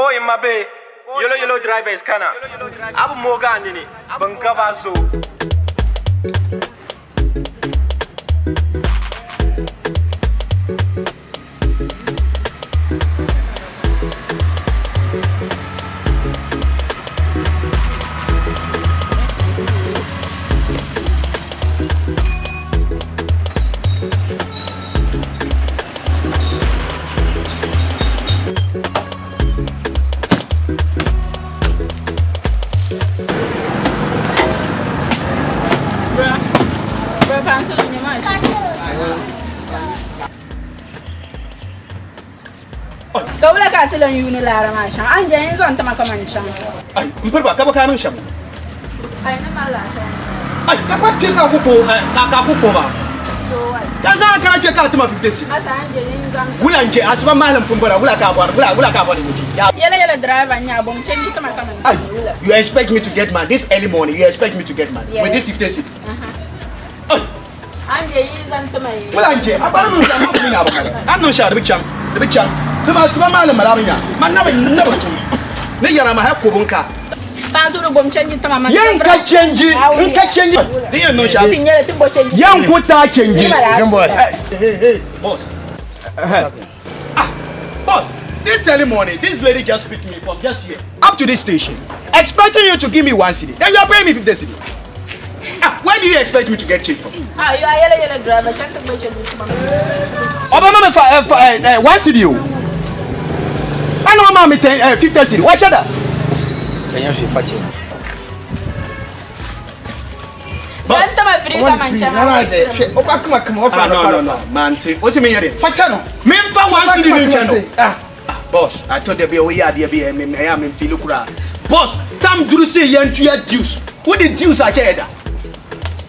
Oi mabe, yellow yellow drivers kana. Abu moga nini, bangaba zo. Ka wula ka a ti lan yuuni laara maa shɛm? A ni je n zaŋ ti ma kaman shɛm. Ai, m piri ba ka bɛ ka a niŋ shɛm. Ai, ni mali a shɛm. Ai, ka kpa kpe ka a ku ko, ka ka a ku ko ma. So what? Ka zaŋ a kana kpe ka a ti ma 50 cedi. Asa a ni je n zaŋ. Wula n je, asiba mahali m pun bɔra, wula ka a bɔri, wula, wula ka a bɔri ni chi. Ya. Yɛla yɛla driver n-nyɛ a bom change ti ma kaman Ai, wula. you expect me to get mad this early morning, you expect me to get mad Yes. with this 50 cedi? Uh-huh. Ai. A ni je yi zaŋ ti ma yi. Wula n je, a bari niŋ shɛm, a bi nya a bi mali. A ni niŋ shɛli di bi chaŋ, di bi chaŋ. Ti ma asiba mahali m mali a bi nya, man na bi, na bi tum. Ni yɛra ma hali ko bin ka. Paɣa so di bom change ti ma man. Yɛn ka change, n ka change. Di yɛn niŋ shɛli. Ti nyɛla ti bo change. Yɛn ku taai change. Boss. Hey, hey, boss. Ah, boss, this early morning, this lady just picked me from just here up to this station, expecting you to give me 1 cedi. Then you are paying me 50 cedi. Ah, where do you expect me to get change from? Ah, you are yellow, yellow driver. Change the change to mama. Obama me fa 1 cedi o. I know mama me 10 50 cedi. Why should I? Can you fetch it? Zan ma free ka man chama. Na na de, hwe oba kuma kuma ofa no no no. Man ti, o si me yere. Fa che no. Me fa 1 cedi ni che no. Ah. Boss, I told the be we are there be me me am feel kura. Boss, tam duru se yen tuya dues. What the dues are che da?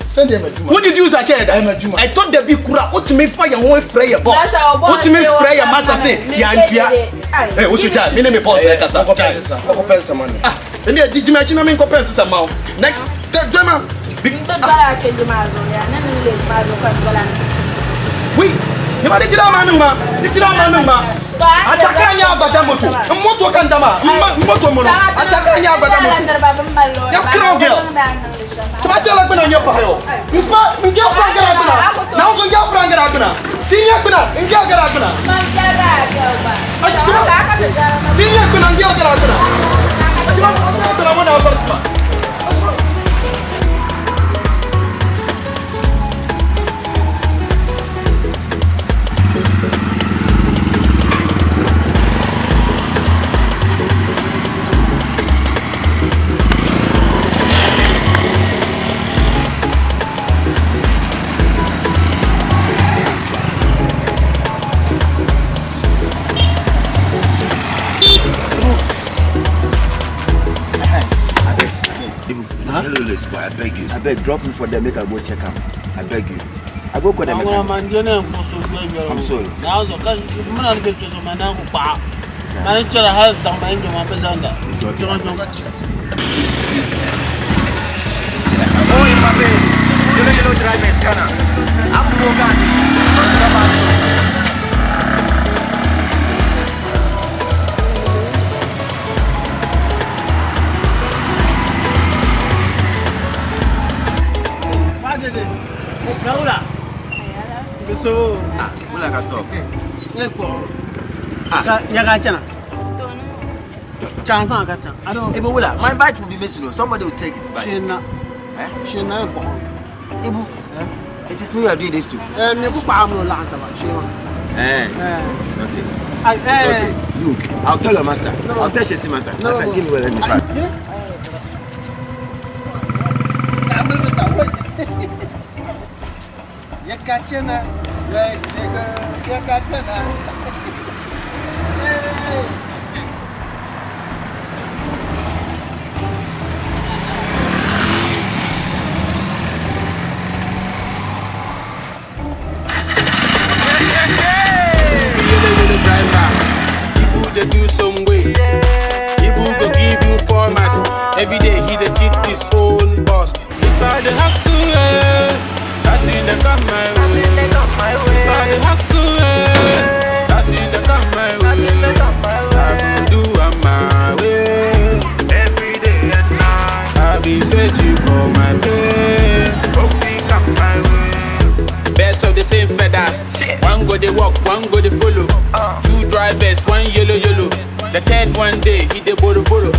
Send them adwuma. What the dues are che da? Adwuma. I told the be kura, what me fa yan ho frɛ your boss. What me frɛ your master say yan tuya. Eh, o so cha, me ne me boss le kasa. Ko pensa. Ko pensa man. Ah, ene di jima chi na me ko pensa sa ma. Next, jema. Bala change ma zo ya, nan ne le ma zo kan bala. Oui, ni ma di jira ma numa, di jira ma numa. Ataka nya agbada moto. Moto kan dama. Moto mono. Ataka nya agbada moto. Ya crown girl. Tuma jala gbena nya pa yo. Mpa ngia frangara gbena. Na uzo ngia frangara gbena. Tinya gbena ngia gara gbena. Man jara girl ba. Tuma. Tinya gbena ngia gara gbena. Tuma gbena mo na barsiba. I beg you. I beg, drop me for them, make I go check up. I beg you. I go call them. I'm sorry. It's okay. Oi mabe, yellow yellow drivers kana. Abu moga nini, bangaba zo. So, ah, wula ka stop. Ah, ya ka chana. Chance ka chan. I don't. Ibu wula, my bike will be missing. Somebody will take it back. Shena. Eh? Shena bo. Ibu. Eh? It is me you are doing this to. Eh, me ku pa amlo la anta ba shema. Eh. Eh. Okay. It's okay. You, I'll tell your master. No. I'll tell Shesi master. No. Give me where let me back. Yakachena, yakachena. Yellow driver, people they do some way. People go give you format. Every day he dey cheat his own boss. If I dey hustle, that thing dey come my way. If I dey hustle, that thing dey come my way. I go do am The third one day, he dey borrow borrow.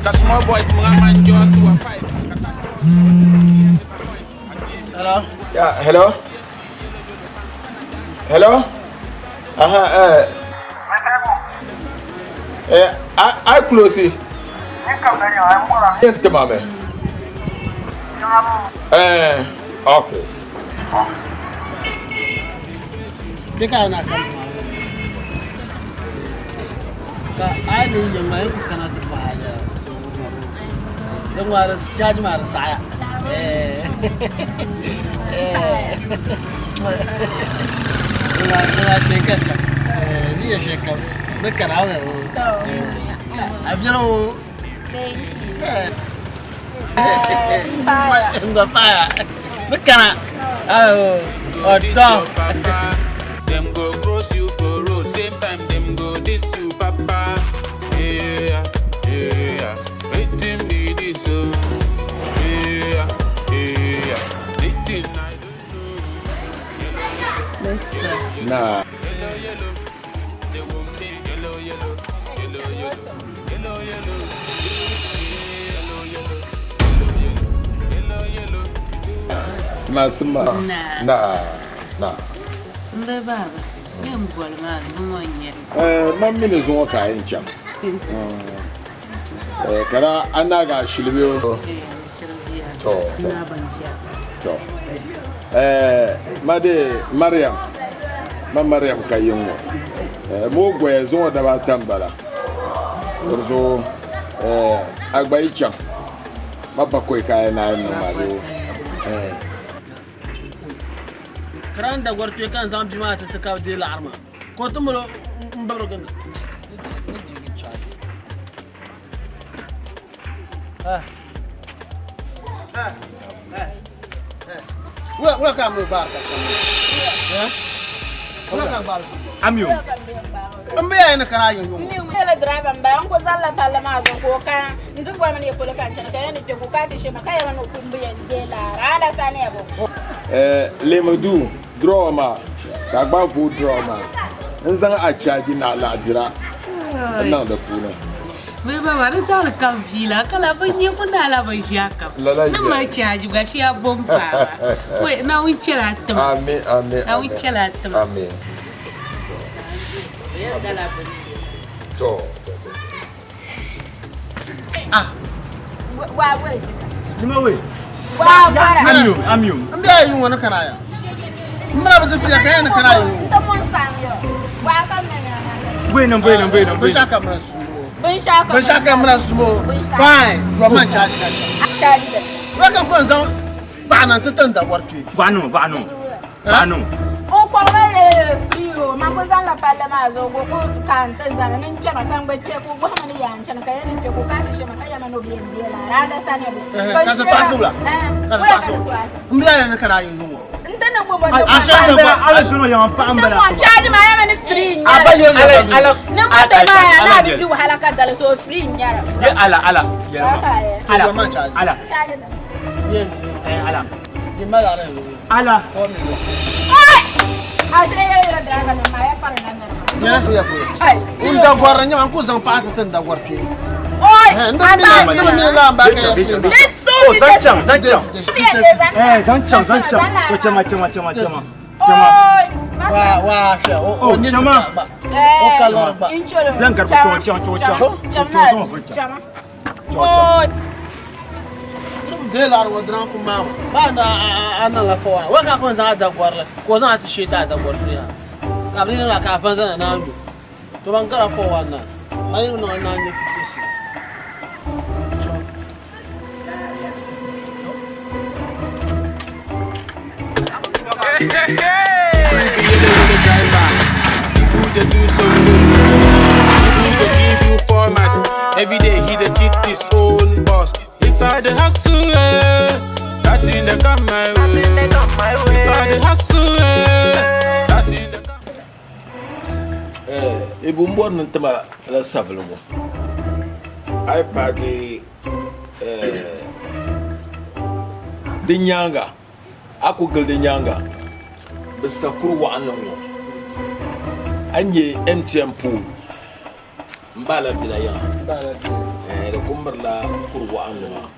The small boys, man, just were five. Hello? Yeah, hello? Hello? Aha, I close it. Okay. Kika na kan ka ai ni yamma ku kana ta ba ya dan wara caji mara saya eh eh ina shekar eh ni ya shekar na karawa o abiro eh nga pa na kana ayo odo. Them go cross you for road, same time them go diss you, papa. Yeah, yeah, waiting be this, oh. Yeah, yeah, this thing I don't know. Nah. Yellow, yellow, they won't be yellow, yellow, yellow, yellow, yellow, yellow, yellow, yellow, yellow, yellow. Masuma. Nah, nah. Mbe baba, nye mbol ma zungo nye. Man mini zungo ka yin cham. Kana an ga shilbiyo. To. Na ban sha. To. Ma de Mariam. Ma Mariam ka yingo. Mo gwe zungo da ba tambala. Orzo agba yi cham. Ma ba koi ka na no ma do. Kran da gwarfe kan zan bi ma ta ta kawo je la'arma ko tumulo mbaro ganda wula wula ka mu barka eh wula ka barka Amiyo. Mbe ya ina kana yin yungo Yellow driver mba an ko zalla palla ma zo ko kan ndu bo man ye polo kan chana kan ni te ko ka ti shema kaya man ko mbe yan de la rala sane bo. Lemudu draw ma ka gba vo draw ma n zaŋ a chaji na laadira n niŋ di puuni. Mbe baba ni taali kam fiila kala bi nyɛ ku naala bi ʒiya kam. Lala Ni ma chaji gba shiya bom paaba. Wai na wun chɛla tima. Amin amin. Na wun chɛla tima. Amin. Yɛn dala bini. To. Ah. Wa wa. Nima we. Wa bara. Amiyo, amiyo. Mbe ya yin wani kana ya. Muna ba tafiya kai na kana yin. Ta mun sam yo. Wa kan na ya. Bueno, bueno, bueno. Bin sha kamar sumo. Bin sha Bin sha kamar sumo. Fine. Roman charge ka. Charge. Wa kan kon zan ba nan ta tan da warke. Ba no, ba no. Ba no. O ko ma le free o ma ko zan la palla ma zo go ko kan ta zan nin che ma kan ba che ko bo ma ni yan chan ka yan che ko ka she ma ka ya ma no bien bien la rada sane bo. Ka sa tasu la. Ka sa tasu. Mbe ya na kana yin yungo. Ndana bo bo. A sha da ba ala duno ya pa ambala. Mo charge ma ya ma ni free nya. Aba yo ala ala. Ni mo to ma ya na bi di wahala ka dal so free nya. Ye ala ala. Ye ala. Ala. Charge. Ye ala. Di ma la re. Ala. 4 million. Ashe ya yɛrɛ driver na ma ya fara nan na. Yana ku ya ku. In da gwara nya ko zan pa ta tan da gwarfe. Oi. Nda mi na mi la ba ka ya. Oh, zanchan, zanchan. Eh, zanchan, zanchan. Ko chama chama chama chama. Chama. Wa wa sha o o ni chama. ba. O kalor ba. Zan karba cho cho cho cho. Chama. Oi. De la ro dran ku ma. Ba na ana la fo wa. Wa ka ko zan da gwar la. Ko zan ti sheta da gwar su ya. Ka bi na ka fan zan na ndu. To ban kara fo wa na. Mai no na nyu 50 si. People dey do some good. People go give you format. Every day he dey cheat his own boss. If I dey hustle, that thing dey come my way. If I dey hustle, that thing dey come. Ibu mbor ni tima la sabiligu. Ai paaki di nyaanga a ku gili di nyaanga bi sa kuri waɣanli ŋɔ a nyɛ MTN pool N ba la bila yiŋa. Eh, di ku mirila kuri waɣinli maa.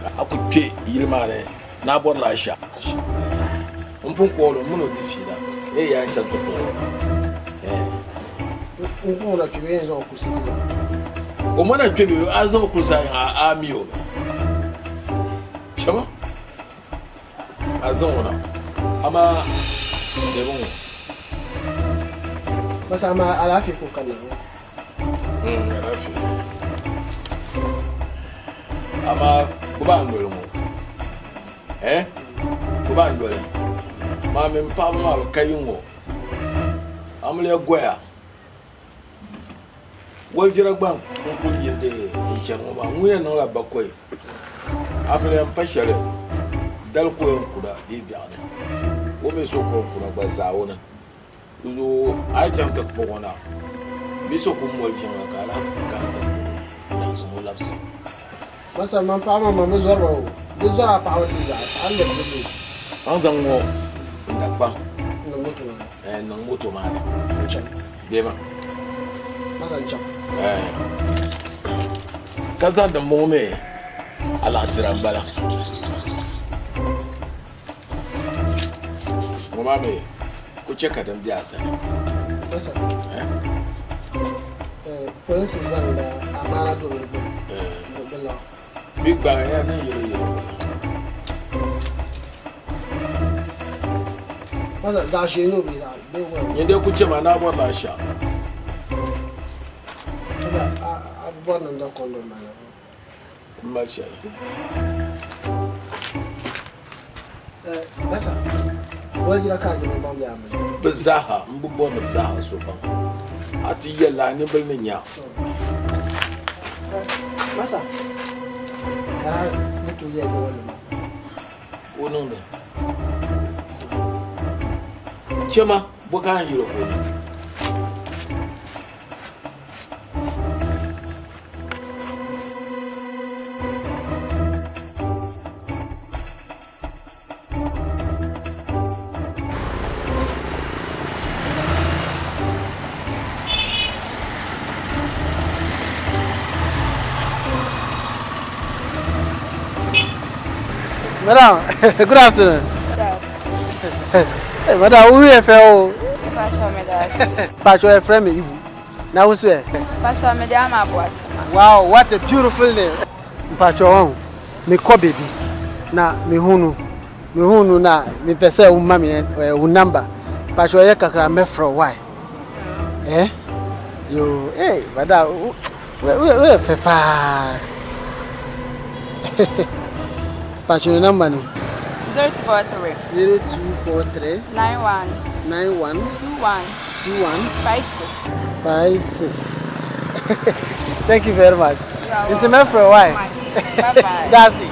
Ka a ku kpe yili maa ni ni a bɔrila a sha. Eh, n pun kooli o mini o di fiila. N yi yaa n chaŋ ti kpuɣi o na. Eh. N kpuɣi o na kpe bee n zaŋ o kurisi ti yiŋa? O ma na kpe bee a zaŋ o kurisi a yiŋa a mi o mi. Chama a zaŋ o na amaa lɛbi ŋɔ. Masa amaa alaafee ka o kanna ŋɔ. Alaafee. Amaa gbubi a noli ŋɔ. Eh? Gbubi a noli. Maa mini paɣaba maa bi ka yi ŋɔ. Amiliya goya. Walijira gba n-kuli yindi n-chani ŋɔ maa, ŋun yɛn niŋla bakɔi. Amiliya m-pa shɛli dali ka o yɛn kuna bee biɛɣuni. O mi so ka o kuna gba zaawuni. Di zuɣu a yi chaŋ ti kpuɣi o na, bɛ so ku moli jiŋli ka a lahi kana ti kpuɣi o n-laɣisi o labisi. Masa man paɣa maa man bi zɔri ba o, di zɔri a paɣaba ti yaɣi, a ni lɛbi di A ni zaŋ ŋɔ n-da kpam N-niŋ moto maa ni. Ɛɛ n-niŋ moto maa ni. N-chaŋ. Bee ma. Masa n-chaŋ. Ɛɛ ka zaŋ dimbɔŋɔ mi alaɣitira m-bala. Ŋɔ maa mi ku chɛ ka din be a sani. Masa. Ɛɛ polinsi zaŋla amaana do bɛ gbuni. Bɛ laɣim. Bɛ gbaai ya ni yɛlo yɛlo. Masa zaɣ ʒee n-nyɛ o bee zaɣ bee wala? Nyin dee ku chɛ ma naa bɔrila a shɛɣu. Masa a bi bɔri ni n da kɔndom maa la? M mali shɛli. Masa, walijira ka a jɛma baŋ bɛ a mali? Bɛ zaaha, m bi bɔri ni bɛ zaaha so baŋ. A ti yɛlila a nimbila ni nya. Masa, ka a ni tooi yɛli ni wali maa? O niŋdi. Chɛma, bɔ ka a ni yɛl o ka o niŋ? Madam, good afternoon. Good afternoon. Hey, madam, who you fẹ́ Pastor Medas. Pastor Ephraim Ibu. Na wo so ɛ? Pastor Mede ama Aboatema. Wow, what a beautiful name. Mpacho wɔn, mekɔ baabi na mehu no, mehu no na mepɛ sɛ woma me eh, wo number. Mpacho ɛyɛ kakra mɛfrɛ wo why? Eh? Yo, hey, madam, woyɛ fɛ paa. Mpacho ne number ni. 0243. 0243. 91. 91. 21. 21. 56. 56. Thank you very much. Nti mɛfrɛ why? Bye bye. That's it.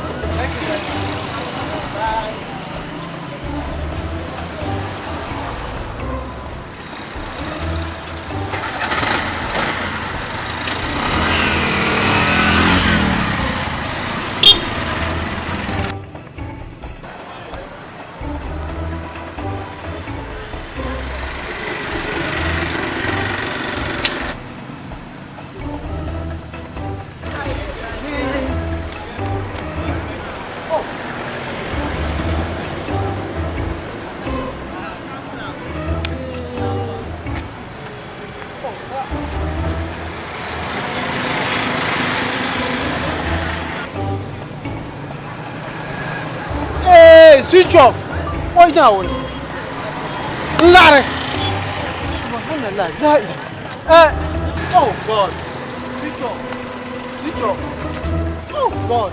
Hey, switch off. Why now? Larry. Subhanallah. La ilaha. Eh. Oh God. Switch off. Switch off. Oh God.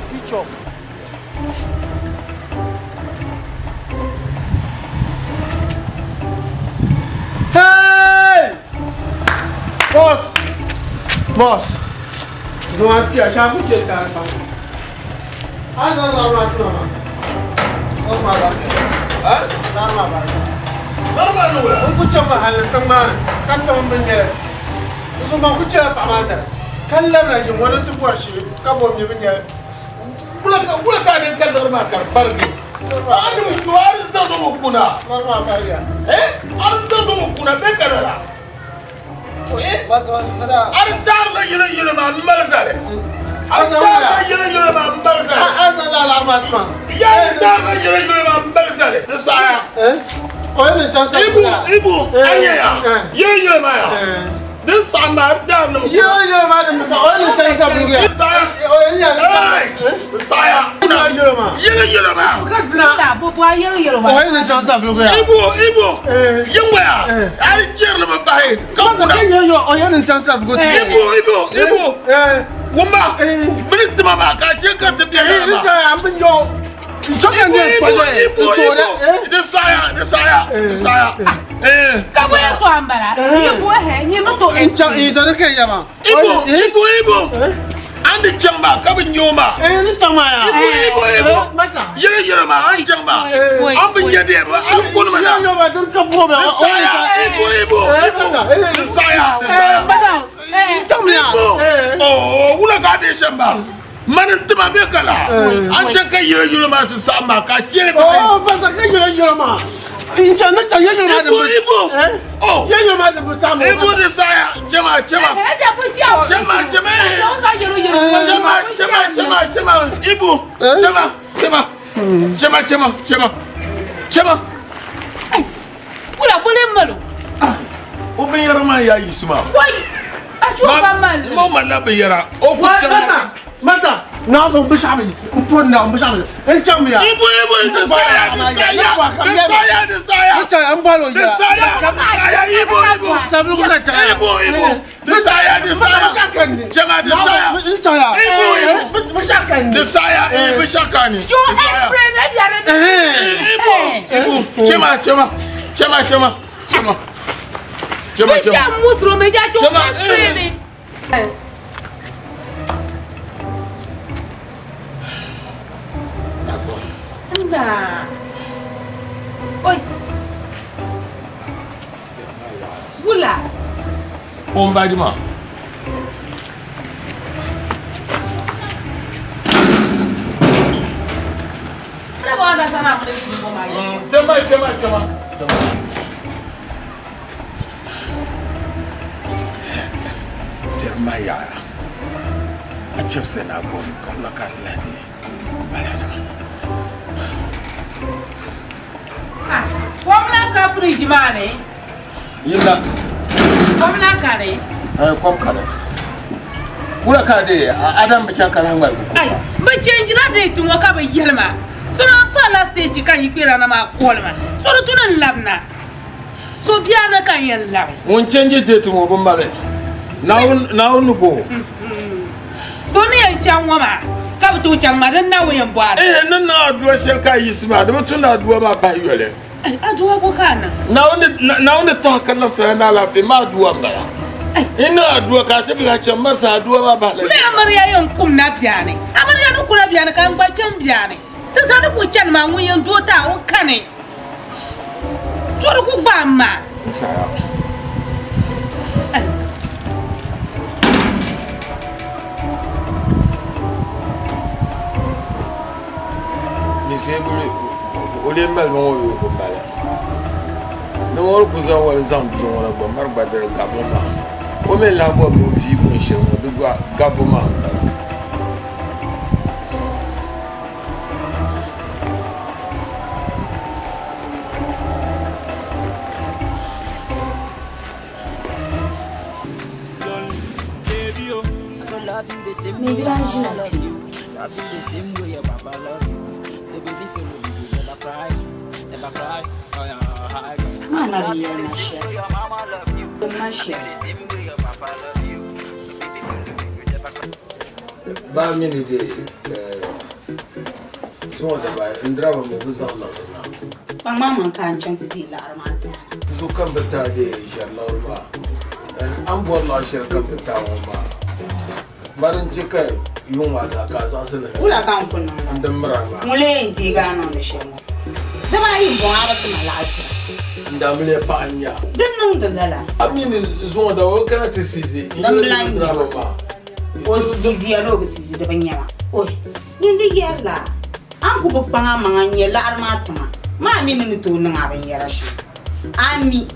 Switch off. Hey! Boss! Boss! Zuwa tiya sha kuke tare fa. Ai zan zaro na tuna ma. Zan ma ba. Eh? Zan ma ba. Zan ma nula. N ku chɛ ma halli tiŋ maa ni ka tim bin nyɛli. N so ma ku chɛla paɣa maa sani ka labina ʒini ŋɔ ni ti bɔri shili ka bo mi bi nyɛli. Wula ka din ka liɣiri maa ka di barigi. A ni bi a ni zaŋ o kuna. Liɣiri maa barigiya. Eh? A ni zaŋ o kuna bɛ ka lala. A di taarila yili yili maa m-mali zali. A di taarila yili yili maa m-mali zali. Ya di taarila yili yili maa m-mali zali. Di saɣiya. Ibu, Ibu, a nya ya? Yili yili maa ya? Din saɣim maa, di taarili mi. Yili yili maa din saɣim, o ni chaŋ sabiligu ya. Di saɣiya. Di saɣiya. Yili yili maa. O ni chaŋ sabiligu ya. Ibu, Ibu, yiŋ ya? A di chɛrili mi bahi. Ka kuna. O ni chaŋ sabiligu ti. Ibu, Ibu, Ibu. Wumba, bini tima maa ka a chɛ ka ti bɛ lala maa. Ibu, Ibu, Ibu, di saɣiya, di saɣiya, di saɣiya. Ka bɔ yɛn tɔɣa m-bala? Yi bo hɛ, nyɛ mi to Ibu, Ibu, Ibu. An di chaŋ maa ka bi nya o maa. Ibu, Ibu, Ibu. Yili yili maa, an chaŋ maa. An bi nya dee, an kuni mi na. Di saɣiya, Ibu, Ibu, Ibu. Di saɣiya, di saɣiya. Ibu, oh, wula ka a deei shɛm maa? Mani n-tima bɛ ka la. An chɛ ka yili yili maa ti saɣim maa ka a chɛ li bahi. Ibu, Ibu, oh. Ibu di saɣiya, chɛma, chɛma. Chɛma, chɛma, chɛma, chɛma, chɛma, chɛma, Ibu, chɛma, chɛma, chɛma, chɛma, chɛma, chɛma. Wula boli malo. O binyɛra maa yaa yiɣisi maa. Wai! A chɛ o ba mali. Ma o malila binyɛra. O ku chaŋ. Mata, naa zo bi shɛɣu yiɣisi n pɔri naa bi shɛɣu yiɣisi n chaŋ mi ya. Ibu ibu di saɣiya di saɣiya di saɣiya di saɣiya. N chaŋ n bɔli o Di saɣiya di saɣiya ibu ibu. Sabiligu ka chaŋ ya. Ibu ibu di saɣiya di saɣiya. Chɛma di saɣiya. N chaŋ ya. Ibu ibu Bi shɛɣu ka ni. di saɣiya bi shɛɣu ka ni. Jo express ne biɛri di. Ibu ibu chɛma chɛma chɛma chɛma chɛma chɛma Bi chɛma. chaŋ musuro mi ja jo Chɛma, express ni. Nna. Oi. Wula. O n baaji maa. Chɛma chɛma chɛma. Shit. Biɛrim maa yaɣaya. A chɛbisi ni a gom ka wula ka a ti lahi di bala na. Kom lan ka firiji maa ni? Yilla. Kom lan ka ni? Kom ka ni. Wula ka a deei Adam bi chaŋ ka lahi ŋmaligi ku. Ai, bɛ chenjila date ŋɔ ka bɛ yɛli ma. So maa palila stage ka yi kpɛra na maa koli ma. So di tu ni n labina. So bia ni ka n yɛn labi. Ŋun change date ŋɔ bi mali. Naawuni ni bo o. So ni yɛn chaŋ ŋɔ maa ka bi tooi chaŋ maa din Naawuni yɛn bɔhiri. Ehe ni niŋ aduwa shɛli ka a yiɣisi maa di bi tu ni aduwa maa bahi yoli. Aduwa bo ka a niŋ? Naawuni ni tahi ka labisila ni alaafee maa aduwa m-bala. N niŋ aduwa ka a ti bi lahi chaŋ ma sa aduwa maa bahi la Mi amiliya yɛn kum na biani. Amiliya ni kuna biani ka n gba chaŋ biani. Ti zaa ni kuli chani maa ŋun yɛn doo taa o kani. So di ku gbaai m maa. N saɣiya. Ninsabili o lee mali ŋɔ bee o bi mali? Ni ŋɔ ku zaŋ wali zaŋ bia ŋɔ na gba mari gba diri gabbu maa. O mi lahi bɔri ni o vii binshɛli ŋɔ di gba gabbu maa m-bala. Maa na bi yɛli ma shɛli. Ma shɛli. Ba mini de zuŋɔ daba n diraba mi bi zaŋ liɣiri na. Kpaŋmaŋmaŋ ka n chaŋ ti deei liɣiri maa ti a na. Zuɣu kam bi taai deei ʒɛri liɣiri maa. A ni bɔri laɣ shɛli kam bi taai ŋɔ maa. Mani n-chɛ ka yuŋ maa zaa ka a zaɣisi ni Wula ka n ku niŋ la? n di miri a maa. Ŋun lee yɛn deegi a niŋdi shɛli ŋɔ? Daba ayi m-bɔŋɔ a bi ti ma laɣ dira. N daamiliya paɣa n-nyɛ a. Di niŋdi lala. A mi ni zuŋɔ daba o kana ti siizi n Din yuli lan ni nyɛ diraba ma. maa. O siiziya ni o bi siizi di bi nyɛ ma. Oi, nyin di yɛri la, a ni ku bi kpaŋ amaŋa n-nyɛ laɣiri maa tiŋa maa mi ni ni tooi niŋ a binyɛra shɛm. A mi,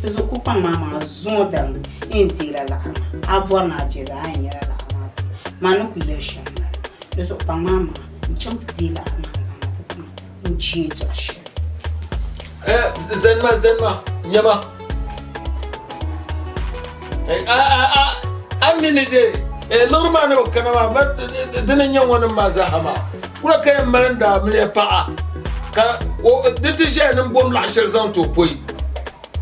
Di zuɣu ku kpaŋ maa maŋa zuŋɔ dali n yɛn deela laɣiri maa. A bɔri ni a je zaa a yɛn nyɛla laɣiri maa ti ma ni ku yɛli shɛm m-bala. Di zuɣu kpaŋ maa maŋa n-chaŋ ti deei laɣiri maa n-zaŋ na ti ti ma n-je dɔɣi shɛli. Eh, zanima, zanima, nyama. Eh, a, a, a, a mi ni de, eh, liɣiri maa ni bi kana maa, ba, di ni nyɛ ŋɔ nim maa zaaha maa. Kula ka yɛn mali n-daa miliya paɣa, ka o, di ti ʒɛya ni m-bom laɣ shɛli zaŋ ti o pɔi.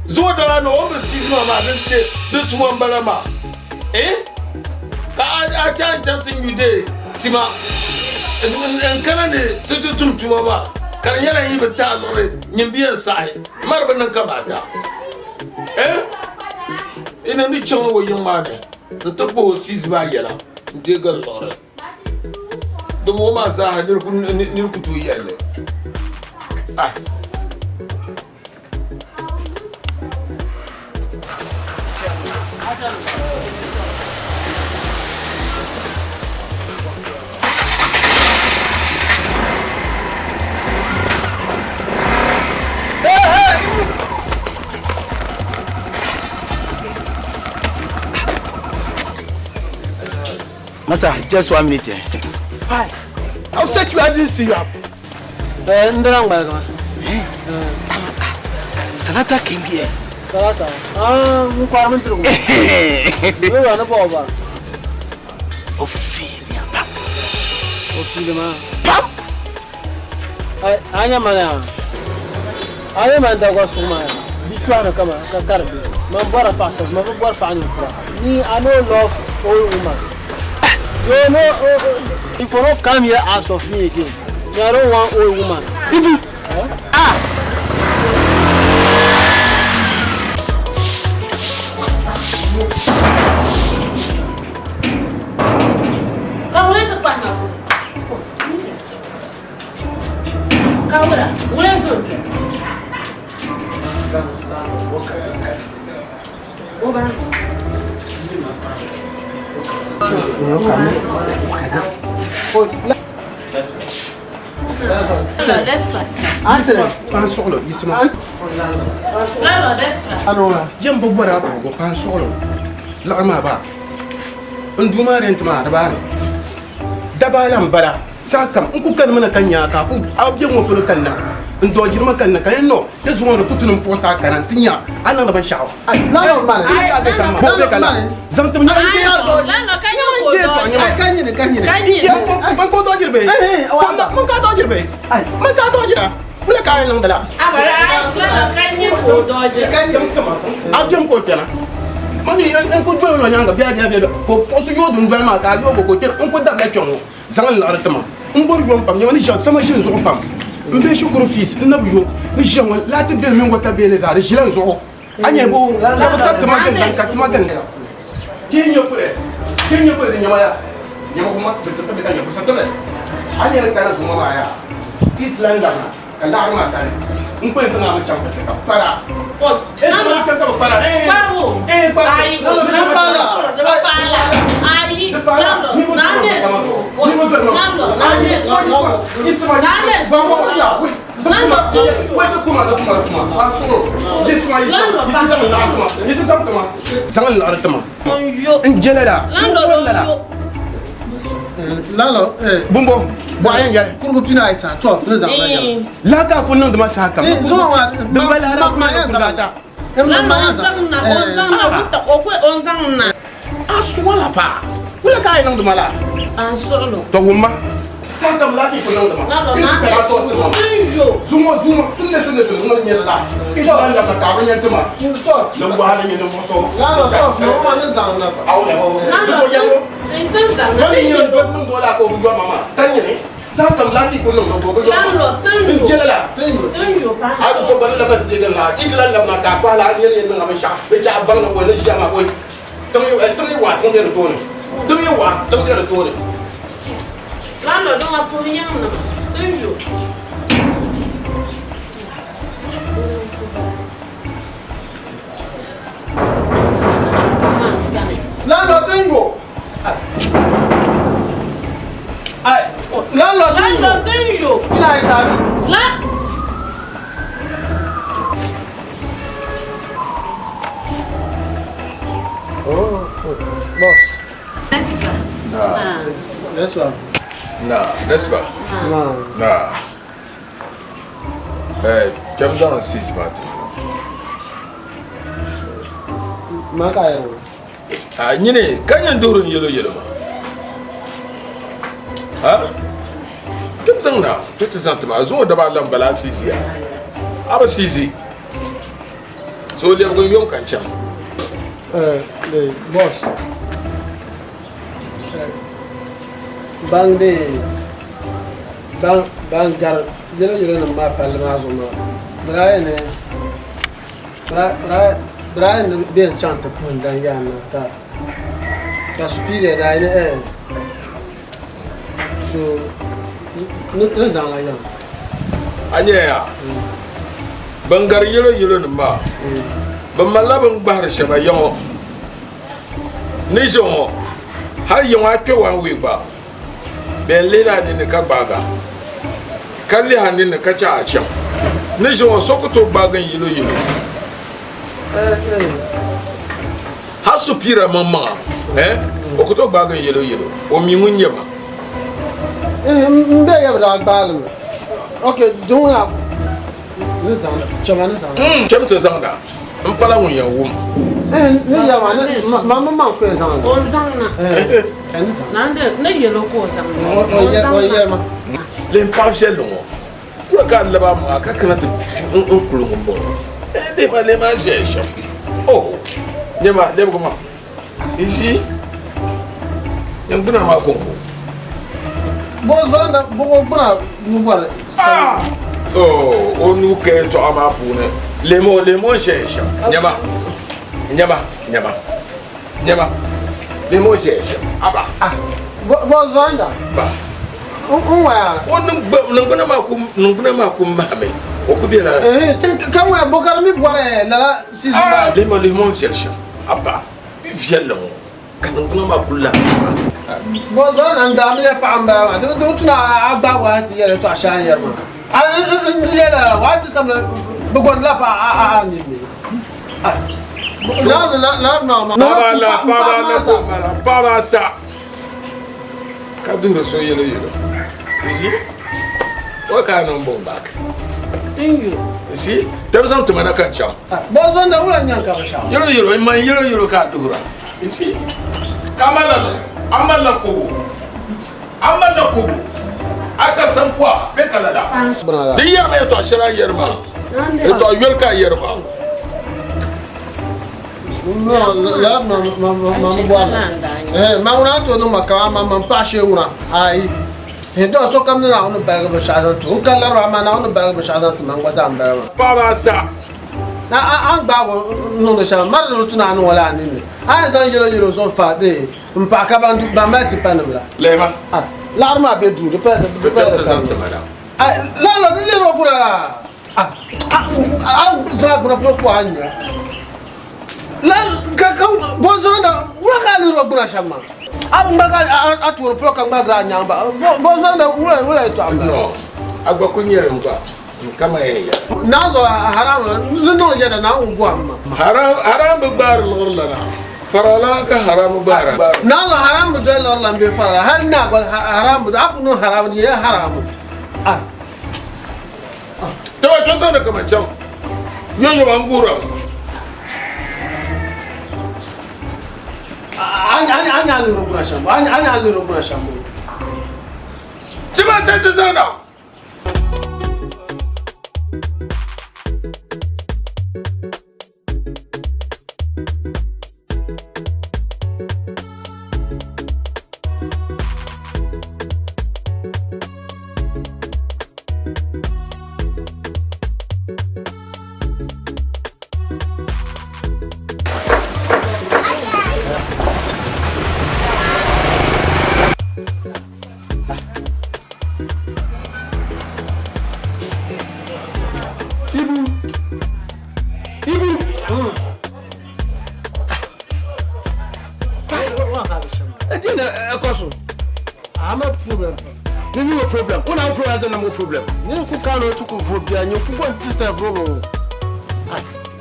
Zuŋɔ dala ni o ni bi siizi ma maa, din ti, di tuma m-bala maa. Eh, ka a, a ti a ni chaŋ ti nyu de tima, n kana ni ti ti tum tuma maa, ka di nyɛla n yi bi taai liɣiri, nyin bi yɛn saɣi ma di bi niŋ kamaata. Eh, ina ni chaŋ o yiŋ maa ni nti kpuɣi o siizi maa yɛla n-deegi n liɣiri. Dama o maa zaaha nir ku tooi yɛli li. Ai. Masa, just one minute. Eh? Hi. I'll set you. I didn't see you up. Eh, ndara ngbaligi ma. Eh? Talata came here. Talata? Ah, n kɔhiri bindirigu. Wewa ni bɔɣu ba. O fiiliya pam. O fiili maa. Pam! Ai, a nya mani a? A nya mani dagwa suɣu maa ya? Bi chɔhimi kama ka kari bihi. Man bɔrila paɣasari, man bi bɔri paɣa ninkura. Me, I no love old woman. You no, if you no come here ask of me again. Me, I don't want old woman. Ibu! Ah! Ka ŋuni ti kpahi ma polo? Ka wula, ŋuni n-zo n-kpe? O ba. Pan suɣulo yisima yɛn bi bɔri a bɔhigu pan suɣulo liɣiri maa ba n duu maa rɛnti maa di baani dabaa la n bala saha kam n ku kanimi na ka nya ka a bɛ ŋɔ polo kanna n dɔjiri ma kanna ka yɛn nɔ ti zuŋɔ di ku tuni n puɣisi a kana n ti nya a niŋdi binshaɣu a bɛm ka o kpɛna man mi n ku doli o nyaanga biɛla biɛla biɛla ka o puɣisi yooi dundoli maa ka a yooi ka o kpɛna n ku dabila kpɛ ŋɔ Zaŋ n liɣiri tima n bɔri yom pam, nyama ni ʒiya sama ʒi n zuɣu pam. M bihi shikuru fees n na bi yo ni ʒiya ŋɔ laati bill mini water bill zaa di ʒila n zuɣu. A nya bo ka bi ka tima gili ban ka tima gili. Kii nyɛ kuli kii nyɛ kuli di nyama ya nyama kuma bi siriti bi ka nya bi siriti bi a nya ni kana zuŋɔ maa ya ti ti lan labina ka laɣiri maa kani n kpɛn zaŋ a mi chaŋ ka kpara e zaŋ a mi chaŋ ka bi kpara eh eh kpara ayi di paala ayi ni bo ni bo ayi isima zaŋ n laɣiri tima n jɛla la Lalo, eh. Bumbo, bɔɣa yɛn yɛli. Kurugu pina ayi saha, 12 ni zaŋ la yɛla. Laa ka a kuli niŋdi ma saha kam. Eh, zuŋɔ maa, Din ba lahara ma yɛn zaŋ ata. Lalo o zaŋ na, o zaŋ na, wuta, o kwe o zaŋ na. A suwala paa. Wula ka a yɛn niŋdi ma laa? An suɣilo. Tɔ wumma. Saha kam laa ka i kuli niŋdi ma. Lalo I na kpɛra a tɔɣisiri ma. N yo. Zuŋɔ, zuŋɔ, sunne, sunne, sunne, ŋɔ ni nyɛ di laasi. I zaŋ labina ka a bi nyɛ ti ma. Ni wahala nyɛ ninvuɣ so. Lalo, 12 ni o ma ni zaŋ na. Aw lɛbɔ. Lalo, Di so yɛligu. n ti zaŋ na. Wani nyɛ n niŋdi o laa ka o bi yɔri ma maa. Ka nyini. Saha kam laa ka i kuli niŋdi o ka o bi yɔri ma. Lalo, tin N yo. jɛla la. Tin yo paa. A bi so gba ni labina ti deegi n laɣiri. I ti lan labina ka a kpahi la a nyɛ ni yɛn niŋ a binshɛɣu. Bɛ chɛ a baŋ ni o ni ʒiya maa o tiŋ yi tiŋ yi waɣa tiŋ be di tooni. Tiŋ yi waɣa tiŋ be di tooni. Lalo, dɔŋa puhi yiŋ nima. Tin yo. Lalo, tin yo. Ai, lalo, tin yo. Lalo, tin yo. Pina ayi saha La. Nasiba. Nasiba. Na, Nasiba. Na. Eh, kpɛm zaŋ siis maa ti ma. ka yɛrɛ A nyini ka nyin duhiri n yɛlo yɛlo maa. Ha? Kpɛm zaŋ na, kpɛ ti zaŋ ti ma. A zuŋɔ daba alam bala a siizi ya. A bi siizi. So lɛbigi n yom ka n chaŋ. Eh, boss. Ban de ban ban gari yɛlo yɛlo nim maa palli maa zuɣu maa bɛ daa yɛn ni bɛ daa yɛn ni bɛ yɛn chaŋ ti puhi n dan yaa na ka ka superior daa yɛn ni so ni ni zaŋla yɛm. A nyɛya ban gari yɛlo yɛlo nim maa bɛ malila bin gbahiri shɛba yaŋɔ ni ʒe ŋɔ hali yaŋɔ a kpɛ one week gba bɛ yɛn lihila a ninni ka gbaaga ka lihi a ninni ka chɛ a chaŋ ni ʒe ŋɔ so ku tooi gbaagi n yɛlo yɛlo hali superior maŋmaŋa o ku tooi gbaagi n yɛlo yɛlo o mi ŋun nyɛ ma. N bɛ yɛ bi daa gbaali mi ok di ŋuna ni zaŋda chɛma ni zaŋda. Kpɛm ti zaŋda n pala ŋun yɛn wum. Ni yɛli maa ni ma mi maŋ ku yɛn zaŋda. O zaŋna. Ni yɛlo ka o zaŋna. O yɛli ma. Lihim paɣa viɛlli ŋɔ kuli ka a lab a maŋa ka kana ti n kuli ŋun bɔŋɔ lihima lihima a ʒiya shɛm oh nyɛma lɛbigi ma n ʒi n gbuna maa konko. Bo zɔri na bo gbuna n bɔri Oh, o nuu ka yɛltɔɣa maa puuni lihimi lihimi o ni ʒiya shɛm nyɛma nyɛma nyɛma nyɛma lihimi o ʒiya shɛm aba. Bo zɔri na. Ba. N waya. O niŋgbuna maa ku niŋgbuna maa ku mahami o ku bela. Ka waya bo ka di mi bɔri lala season maa. Lihimi lihimi o ni viɛli shɛm aba bi viɛlli ŋɔ ka niŋgbuna maa ku lahi Bo zɔri na n daa mi ya paɣa n bala maa di di tuna a gbaagi wa ti yɛli tɔɣa shɛli a ni yɛri maa a n yɛli wa ti samli bi gɔrila pa a a a ninni Paɣaba la paɣaba la ko mala paɣaba ata ka duhiri so yɛlo yɛlo zi o ka niŋ boŋ baak zi tɛbi zaŋ tima na ka n chaŋ Bo zɔri na wula nyaŋ ka binshɛɣu yɛlo yɛlo n man yɛlo yɛlo ka a duhira zi ka malila a malila kobo a malila kobo a ka sampua bɛ ka lala di yɛrima yɛtɔɣa shɛli a yɛri maa yɛtɔɣa yoli ka a yɛri maa Ma ŋuna to niŋ ma ka ma man paɣa shee ŋuna ayi hin to sokam ni Naawuni baligi binshɛɣu zaŋ ti o n ka lari amaa Naawuni baligi binshɛɣu zaŋ ti ma n gba zaa n bala maa paɣaba ata na a ni gbaagi o niŋdi shɛm mari di tuna a niŋ o la a ninni a yɛn zaŋ yɛlo yɛlo zuɣu fa n paɣa ka ban mali tipa nim la lɛma laɣari maa bɛ duu di pa di bɛ pa kpɛm ti zaŋ ti ma na lala di lɛri o guna la a zaŋ guna polo ko a nya la ka ka bonzɔri na wula ka a lɛri o guna shɛm maa a bi ŋmaligi a toori polo ka ŋmaligira a nyaŋ ba bonzɔri na wula wula yɛltɔɣa n bala no a gba ku nyɛri n gba n kama yɛn yɛli naa zuɣu haram ni niŋ yɛda naa ŋun bɔhim ma haram haram bi gbaari liɣiri lana farala ka haram gbaara naa zuɣu haram bi doli liɣiri lan bee farala hali naa gba haram bi a ku niŋ haram di nyɛla haram Tawa to zaŋdi kaman chaŋ yɔnyɔba n guura ŋɔ. A nya lihiri guna shɛm a nya lihiri guna shɛm Tima ti ti zaŋda. Ɛdi na ɛkɔ so. I'm a problem. Ni ni wo problem. Wo na wo problem sɛ na mo problem. Ni ku ka no tu ku vo bia nyi ku go ti ta vro mo.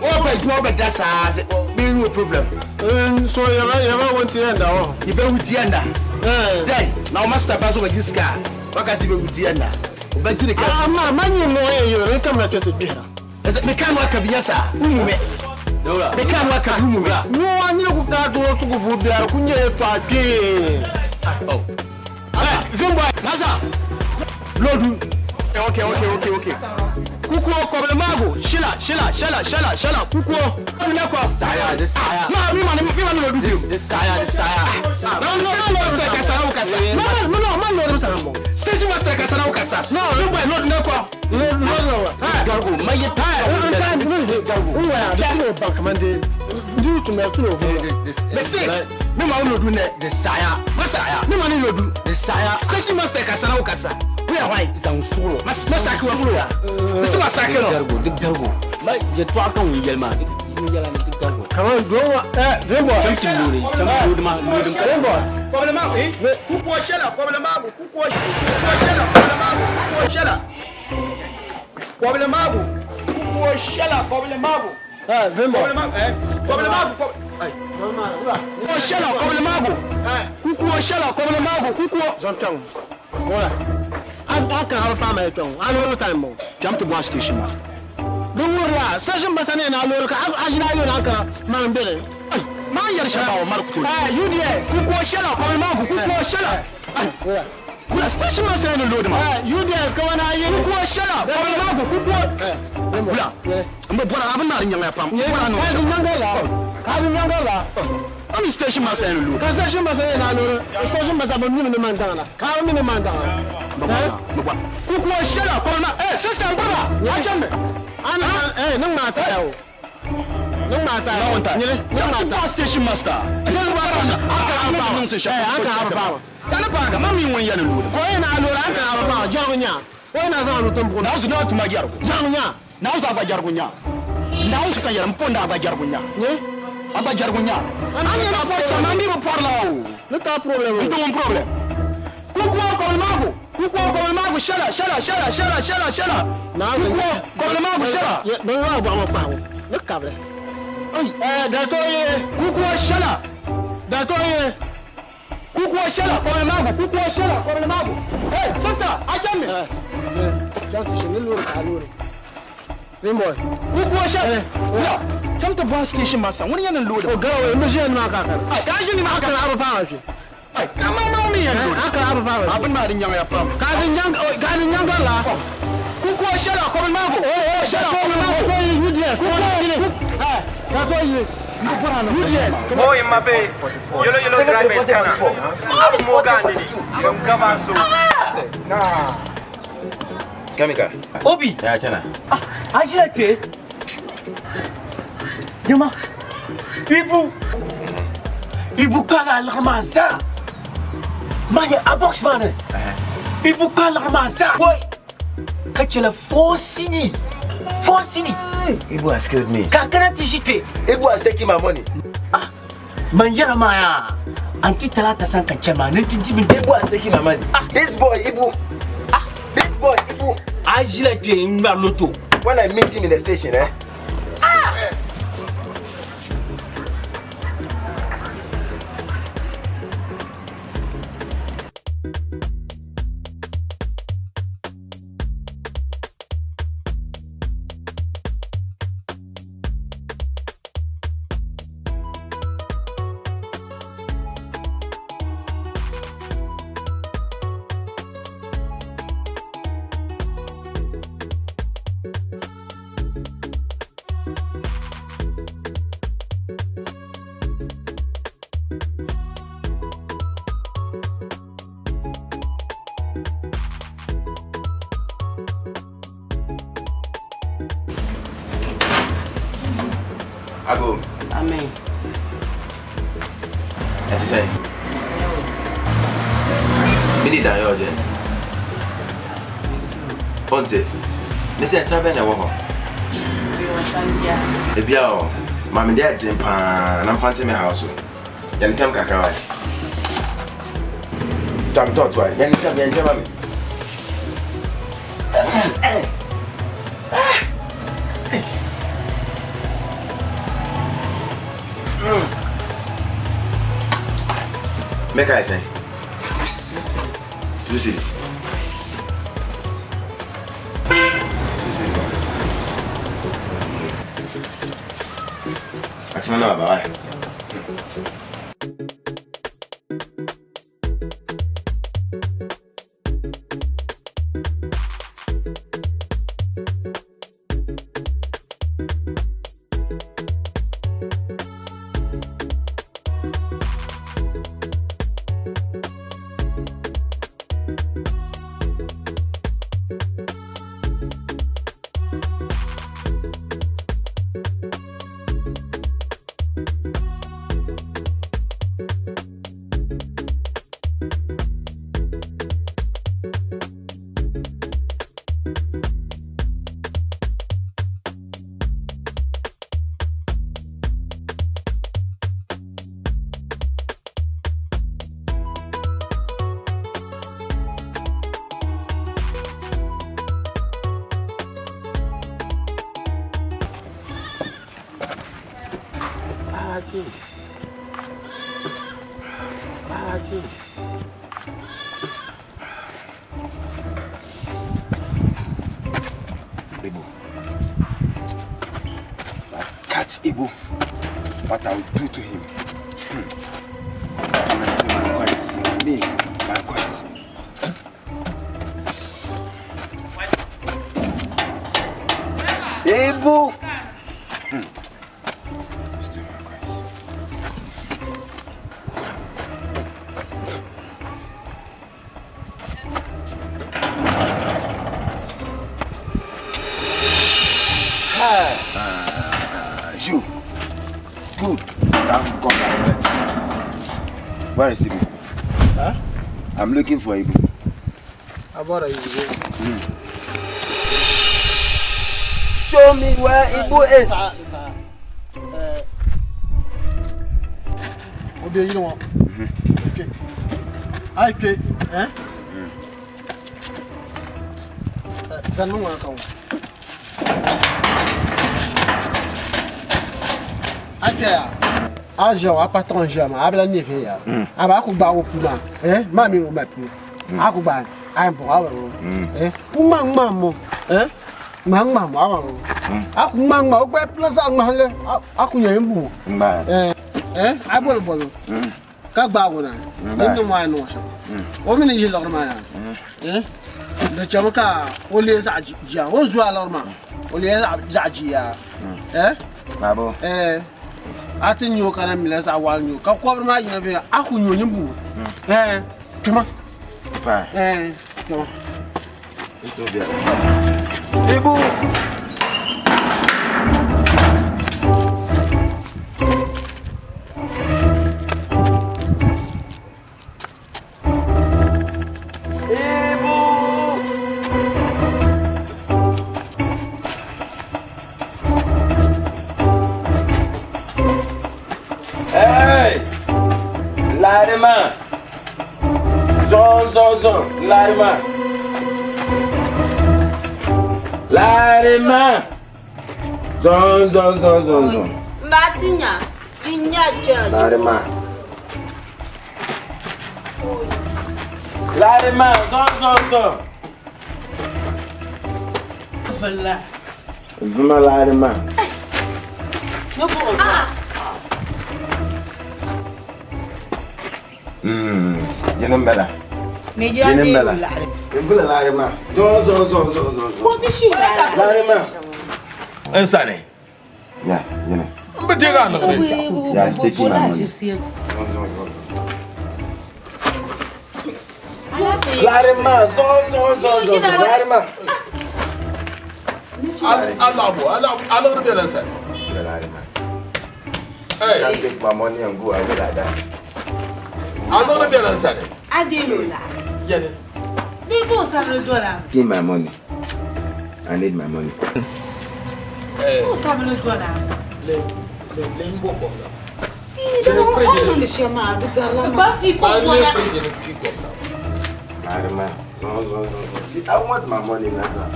Wo bɛ adwuma wo bɛ da saa sɛ Me no problem. So yaba wonti enda wo. You be wuti enda. Eh. Dai, na o master ba so ba jiska. Waka si be wuti enda. Obeti ne ka. Ah ma manyi mo e yo re kam na cheto bihira. Ese me kan wa ka biya sa. Umu me. Daura. Me kan wa ka umu me. Wo anyi ku ka do to ku bu biara ku nye to atwe. Oh. Eh, Vimboy, masa. Lodu. Okay, okay, okay, okay. Kukuo kɔbile maago shila shila shala shala shala kukuo. Ko. Saya, this saya. Ma mi ma ni mi ma ni lodu This this saya, this saya. Na no no master kasa na ukasa. No no no ma lodu sa mo. Station master kasa na ukasa. No, Vimboy lodu ne ko. Lodu no. Eh, gargo, ma ye ta. Eh, gargo. Unwa ya, bi no bank man de. Ndi tu me tu no. This Mese, mi ma lodu ne. This saya. Masa, mi ma ni lodu. This saya. Station master kasa na ukasa. We are why? Zang suro. Mas masaki wa furo. Mese masaki no. Gargo, dik gargo. Ma ye to akan wi yelma. Dik yela ni dik gargo. Come on, do eh, Vimboy. Cham ti lori, cham lori ma lori. Vimboy. Kɔbile maago. Kukuo shela kɔbile maago. Kukuo kukuo shela kɔbile maago. Kukuo shela. Kɔbile maago. Kukuo shela kɔbile maago. Eh, Vimboy. Kɔbile maago. Eh, kɔbile maago. Kɔbile. Ayi. Kukuo shela kɔbile maago. Kukuo shela kɔbile maago. Kukuo. Zontong. Voilà. An kan hal pa ma tong. An lo time mo. Jam to boss station master. Do wura, station master ne na lo ka ajina yo na kan man bere. Ay, ma yar shaba wa markuto. Eh, UDS. Kukuo shela kɔbile maago. Kukuo shela. Voilà. Kula station master ne lodu ma. Eh, UDS ka wana ye. Kukuo shela kɔbile maago. Kukuo. Eh, Kula. Mbe bora abin na rinyanga pam. Bora no. Ka bi nyanga la. Ka bi nyanga la. Ami station master ne lodu. Ka station master ne na lo. Station master ba mi ne man danga. Ka mi ne man danga. Mbe bora. Kukuo shela kɔbile ma. Eh, sister mbaba. Ajame. Ana eh nang ma ta yo. Nang ma ta. Na wanta. Nyele, nang ma Jam to ta. boss station master. Jam to boss. Aka aba. Eh, an ka aba. Kana pa ga mami won ya ne lodu. Ko ina lo an ka aba. Jang nya. Ko ina za lu tumbu. Na usu na tuma gyargo. Jang nya. Na usu aba gyargo nya. Na usu kan yaram ponda aba gyargo nya. Nye. Aba gyargo nya. An yana por chamandi bo por lao. Ne ta problem. Nto mon problem. Kukuo kɔbile maago. Kukuo kɔbile maago shela shela shela shela shela shela. Kukuo kɔbile maago shela. Ye, me wa ba ma pa wo. Ne kable. Ay, Eh, da to ye. Kukuo shela. Da to ye. Kukuo shela kɔbile maago. Kukuo shela kɔbile maago. Hey, sister, ajame. Eh. Jang ti ne lo ka lo. Vimboy. Kukuo shela. Ya. Come to boss station master. Wani yana load. O ga we me je ma ka ka. Ay, ka shi ni ma An ka. ka aba pa shi. Ay, kama ma mi yana load. An ka aba pa. Abin ma rin yanga ya pam. Ka bi nyang ka bi nyanga la. Kukuo shela kɔbile maago. Oh, shela kɔbile maago. Ko UDS. Ko Eh, ka to ye. UDS. Boy in my bed. Yellow, yellow Secretary driver is coming. 4044. I'm more Gandhi. You cover so. Chemical. Obi. Ya chana. Ajira twe. Yama. Ibu. Ibu kala lagma za. Ma ye abox man. Ibu kala lagma za. Boy. Ka chela 4 CD. 4 CD. Ibu has killed me. Ka kana ti jitwe. Ibu has taken my money. Man yara ma ya. Anti talata san kan chema nan ti dimin. Ibu has taken my money. This boy, Ibu. This boy, Ibu. Ajira twe ngba loto. When I meet him in the station, eh? Ago. Amen. Ɛte sɛ. Mini dan yɛ ɔgye. Ɔnte. Mesi nsa bɛn na ɛwɔ hɔ. Ebia ɔ. Maame deɛ ɛden paa na mfa nte me ha so. Yɛn ntɛm kakra wa. Tam tɔɔto wa. Yɛn ntɛm yɛn ntɛm ami. Make I say. 2 cedis. 2 cedis. Atima na baba. Ibu. If I catch Ibu, what I will do to him. Come and steal my coins. Me, my coins. Ibu! Steal my coins. You. Good. Thank God I met you. Where is Ibu? Huh? I'm looking for Ibu. I bought a Ibu. Show me where Ibu is. Obi, you know what? Okay. I pay. Eh? Zanu wa kan. Aja. Aja wa patron jama, abla ni fe ya. Aba ku gba o pu ma. Eh? Ma mi o ma pu. A ku gba a bo a wo. Eh? Ku ma ma mo. Eh? Ma ma mo a wo. A ku ma ma o gbe plaza ma le. A ku yen bu. Mba. Eh? Eh? A bol bol. Ka gba wo na. Ni no ma no so. O mi ni yi lor ma ya. Eh? De chama ka o le za ji ya. O zu a lor ma. O le za ji ya. Eh? Babo. Eh. A ti nyo kana mi la za wal nyo. Ka ko ma yina be a ku nyo ni bu. Eh. Kema. Pa. Eh. Kema. Ito bia. Ibu! Hey! Larima! Zon, zon, zon! Larima! Larima! Zon, zon, zon, zon, zon. Mbatinya, inya church. Larima. Larima! Zon, zon, zon! Valla. Vuma larima. Ah, Jene mbela. Me Jene mbela. Mvula larima. Zon, zon, zon, zon, zon. Ko ti shi la. Larima. Nsane. Yeah, jene. Mbete ga na kre. Yeah, he's taking my money. Zon, zon, zon. Larima, zon, zon, zon, zon, zon. Larima. Allah bo, Allah Allah be la sa. Larima. Hey. Can't take my money and go away like that. Allah be la sa. Aje lo la. Yene. Ni ko sa lo do la. Give my money. I need my money. Eh. Ko sa lo do la. Le le le mbo ko la. O ni shema du garla ma. Ba pi ko ko la. Larima. Zon, zon, zon, zon. I want my money now.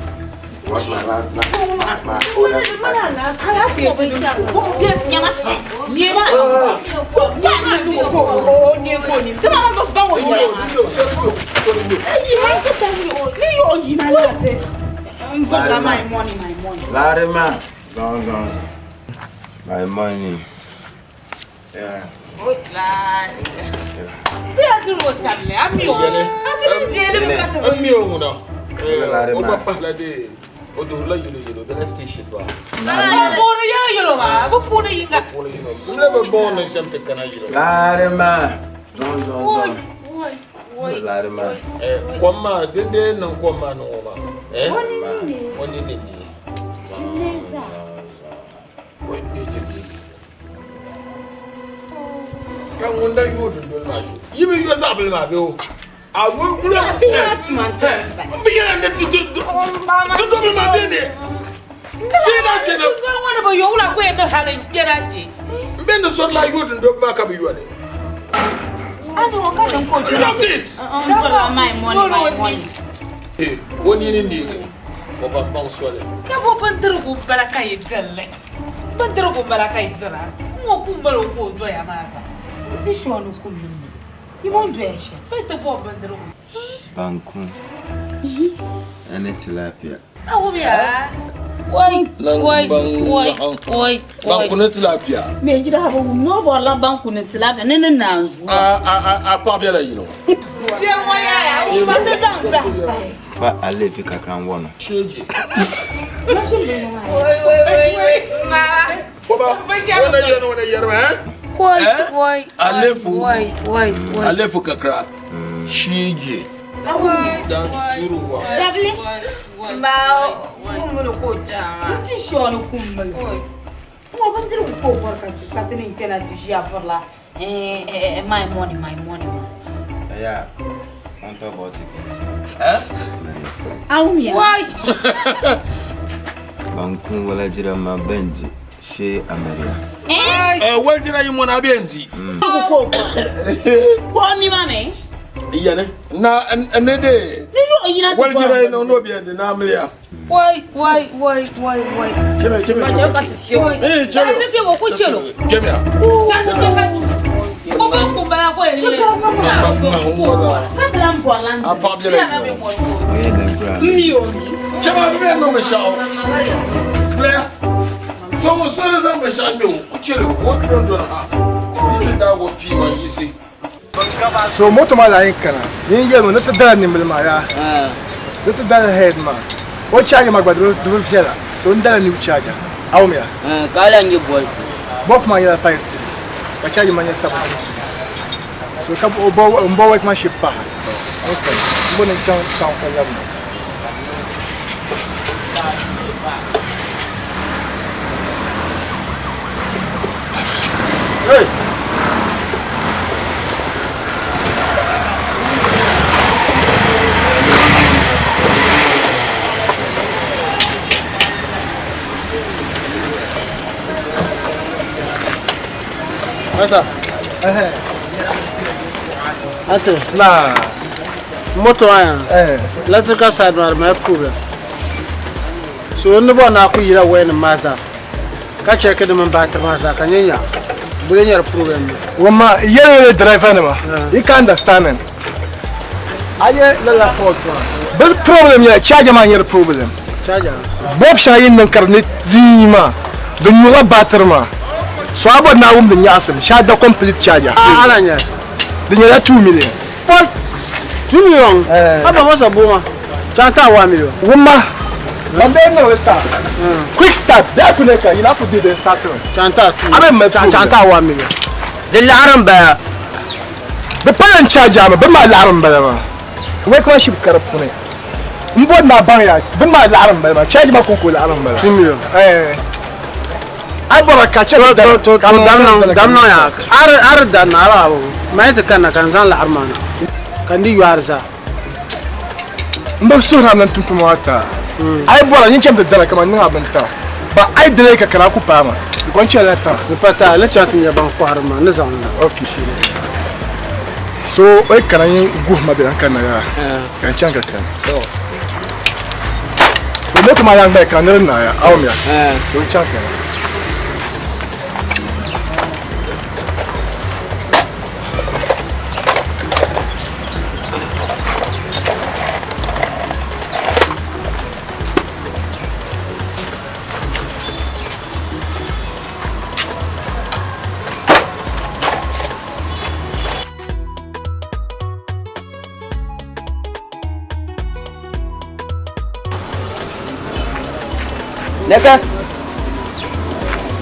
Watch my last, my, my owner inside. My money, my money. Larry man, go, go. My money. Yeah. Larry man, go, go, go. Larry man. Kɔma dende niŋ kɔma ni ŋɔ maa. O ni ni ni. Ka ŋun da yooi dundoli maa yo. Yi bi yo zaɣ bili maa bee o? A wo ŋuna. N bi yɛla ni dundoli maa bee ni. Sai na kenan. Dundoli ŋɔ ni bi yo wula ko yɛn ni hali n kpɛra kpɛ. N bɛ ni sɔrɔ la yooi dundoli maa ka bi yo li. Lock it. My money, my money. O ni ni neegi o ban baŋ soli. Ka bo bindirigu n bala ka yi dirili. Bindirigu n bala ka yi dira. N ŋɔ ku n bala o ka o doya maa gba. Ti shɔni kum ni mo doya shɛli. Bɛ ti bo bindirigu. Banku. Any tilapia. Awo bɛ ya. Wai wai wai wai. Banku ni tilapia. Me jira haba no borla banku ni tilapia ne ne nanzu. A a a paɣa bɛla yino. Bia ŋɔ yaa ya. O ma ti zaŋ zaŋ bahi. Fa alefi kakran wono. Sheje. Wai wai wai wai mama. Baba, wani yɛrɛ wani yɛrɛ eh? Wai wai. Alefu. Wai wai wai. Alefu kakra. Sheje. Dan turuwa. Dabli. Ma kumbulu ko tama. Ti shɔni kumbulu. Ŋɔ bindirigu ka o bɔri ka ka ti ni kpɛna ti ʒiya vurila my money, my money. Yeah. On top of it. Eh? Awumiya. Wai. Banku wala jira ma benji. She Ameria. Eh, wal jira yi mona benji. Ko ko ko mi ma me. Iyane. Na ne de. Ni yo yina ti Wal jira yi no no benji na amriya. Wai wai wai wai wai. Chebe chebe. Eh, chebe. Ni fi wo ku chelo. Chebe. Ka ti fi ka. Ko bo ku bala ko ele. Ka tila n bɔrila n A paɣa bɛla yino. Oye dem kura. Chebe bɛ no me shao. Player. So wo so ne zan be shao mi wo ku chelo wo dron dron ha. Ni da wo fi wa yisi. So moto maa la yin kana yin yɛlimi ni ti dala nimbili maa yaa ni ti dala head maa o charger maa gba di bi viɛla so n dala new charger awumiya Ka lan nyɛ bɔlfu. bɔf maa nyɛla 5 cedi ka charger maa nyɛ 7 so ka o bɔ n bɔ workmanship pahi n kani n bo ni n chaŋ town ka labina. Hey! Masa. Ate. Na. Moto aya. Eh. Electrical side ma my problem. So ni bo na ku yira wen masa. Ka check di min battery masa ka nyenya. Bule nyar problem. Wama yɛlɛ driver nima you can understand me. Aye lala fault ma. Bil problem yɛ charger maa nyɛ problem. Charger. Bob shɛŋa yin niŋ ka di ni dii maa di nyuɣila battery maa. So a bɔri ni a wum di nyaɣasim shee a da complete charger. Ah, ala nyɛ. Di nyɛla 2 million. What? 2 million? Aba masa boma. Chanta 1 million. Wumma. Ban bɛ niŋ li ta. Quick start. Bɛɛ ku ne ka yina ku di din start mi. Chanta 2. A bɛ mali problem. Chanta 1 million. Di laɣiri n bala. Di pala n charger mi bini maa laɣiri n bala maa. Workmanship ka di puuni. N bɔri ni a baŋ ya bini maa laɣiri n bala maa charger maa konko laɣiri n bala. 2 million. A bɔra ka chɛ To to to dam niŋ ya. Ar ar dan na ala bo. Ma ti kana kan zaŋ laɣiri maa na. Kan di yɔari zaa. N bi suhuri am ni tumtum maa ta. A yi bɔra nyin chɛm ti dala kaman niŋ a bini ta. Ba a yi delay ka kana ku paai ma. Di kɔŋ chɛla ta. Di pa ta ni chaŋ ti nyɛ ban kɔhiri ma ni zaŋ na. Okay. So o yi kana nyin guhi ma bɛ lan kanna yaa. Ka n chaŋ ka kani. So Moto maa yan gbaya ka niri naaya awmiya. To n chaŋ kenan. Neke.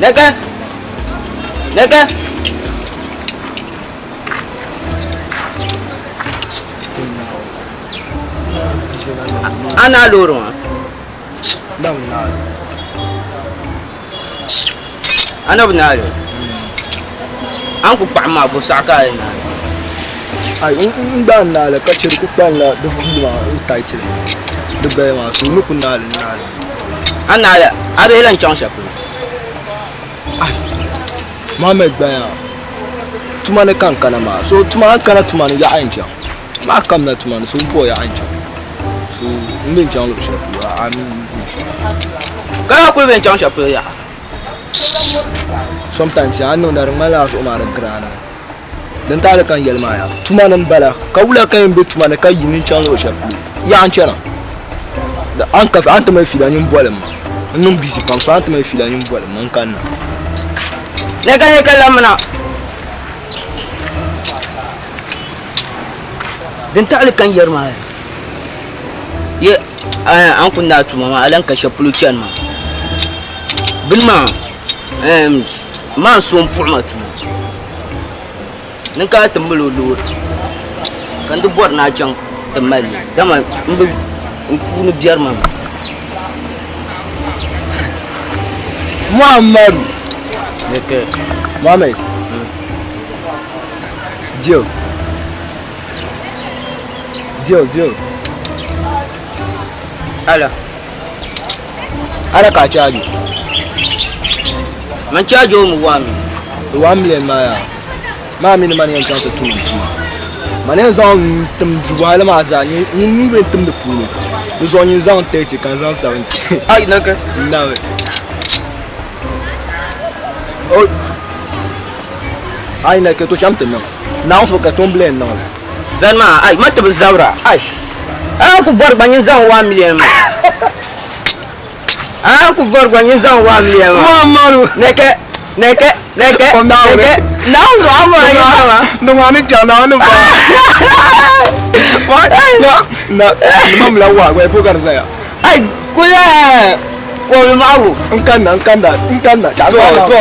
Neke. Neke. Ana loori maa. A na bi naai li? A ni ku kpaɣi maa bo saɣa ka a yi naai? Ai n gba n naai li ka chɛ di ku kpalimla di viili maa n taiti li di gbaya maa so n ni ku naai li n naai li. A naai li a bee lan chaŋ shɛli polo? Ai Mohammed gbaya tuma ni ka n kana maa so tuma a ni kana tuma ni yaɣa n chaŋ maa kamina tuma ni so n puhi yaɣa n chaŋ so n mi n chaŋ luɣu shɛli polo a mi Ka a kuli bɛ n chaŋ shɛli polo yaɣa. Sometimes a ni niŋda di ŋmanila a zuɣu maa di giri a na. Din taali ka n yɛli maa yaa tuma ni n bala ka wula ka yɛn be tuma ni ka yi ni n chaŋ luɣu shɛli polo yaɣa n chana a ni ka a ni ti mali fiila nyin boli ma n niŋ busy pam so a ni ti mali fiila nyin boli ma n kanna. Neka neka lamina. Din taɣali ka n yɛri maa ye a ni ku naai tuma maa a lahi ka shɛli polo chɛni maa bini maa maa so n puɣi ma tuma ni ka ti mali o loori ka n di bɔri ni a chaŋ ti mali dama n puuni biɛri ma mi. Muhammadu Muhammad Deal. Deal, deal. Ala. Ala ka charge. Man charge o mi 1 million. 1 million maa yaa. Maa mini mani yɛn chaŋ ti tum tuma. Mani yɛn zaŋ n tim di wahala maa zaa nyin nuu bɛ n timdi puuni. Di zuɣu nyin zaŋ 30 ka n zaŋ 70. Ai naka. Nabi. O Ai naka to chaŋ ti niŋ. Naawuni so ka tombili yɛn niŋ li. Zani maa, ai, ma ti bi zabira, ai. A ku bɔri gba nyin zaŋ 1 million maa. A ku bɔri gba nyin zaŋ 1 million maa. Muhammadu. Nɛkɛ, nɛkɛ, nɛkɛ, nɛkɛ. Naawuni zuɣu a bɔri nyin zaŋ ma. Ni maa ni chaŋ Naawuni ba. Na, na, na, wa, gba ka di zaya. Ai, kula, kɔbili maɣibu. N kanna, n kanna, n kanna. To, to.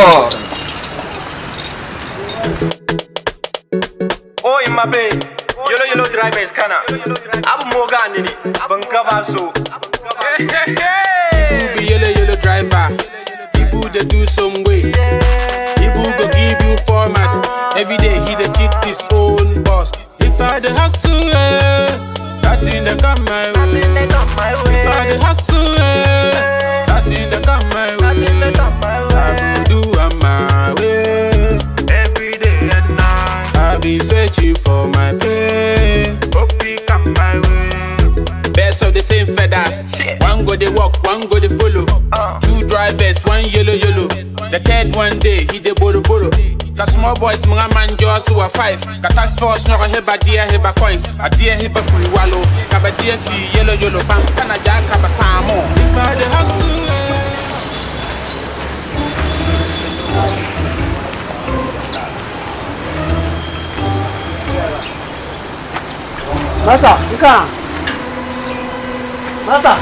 Oi my babe, yellow yellow driver is kana. Abu moga nini, bankaba so. Ibu be yellow yellow driver. Ibu dey do some way. Ibu go give you format. Every day he dey cheat his own boss. If I dey hustle, that thing dey come my way. If I dey hustle, that thing dey come my way. I go do am my way. Every day and night. I be searching for my pay. Hope he come my way. Birds of the same feathers. One go dey walk, one go dey follow. Two drivers, one yellow yellow. The third one day he dey borrow borrow. Ka small boys mga man just who are five. Ka tax force no heba dear heba coins. A dear heba kuiwalo. Ka ba dear ki yellow yellow pam kana ja ka ba samo. If I dey hustle. Masa, nka. Masa.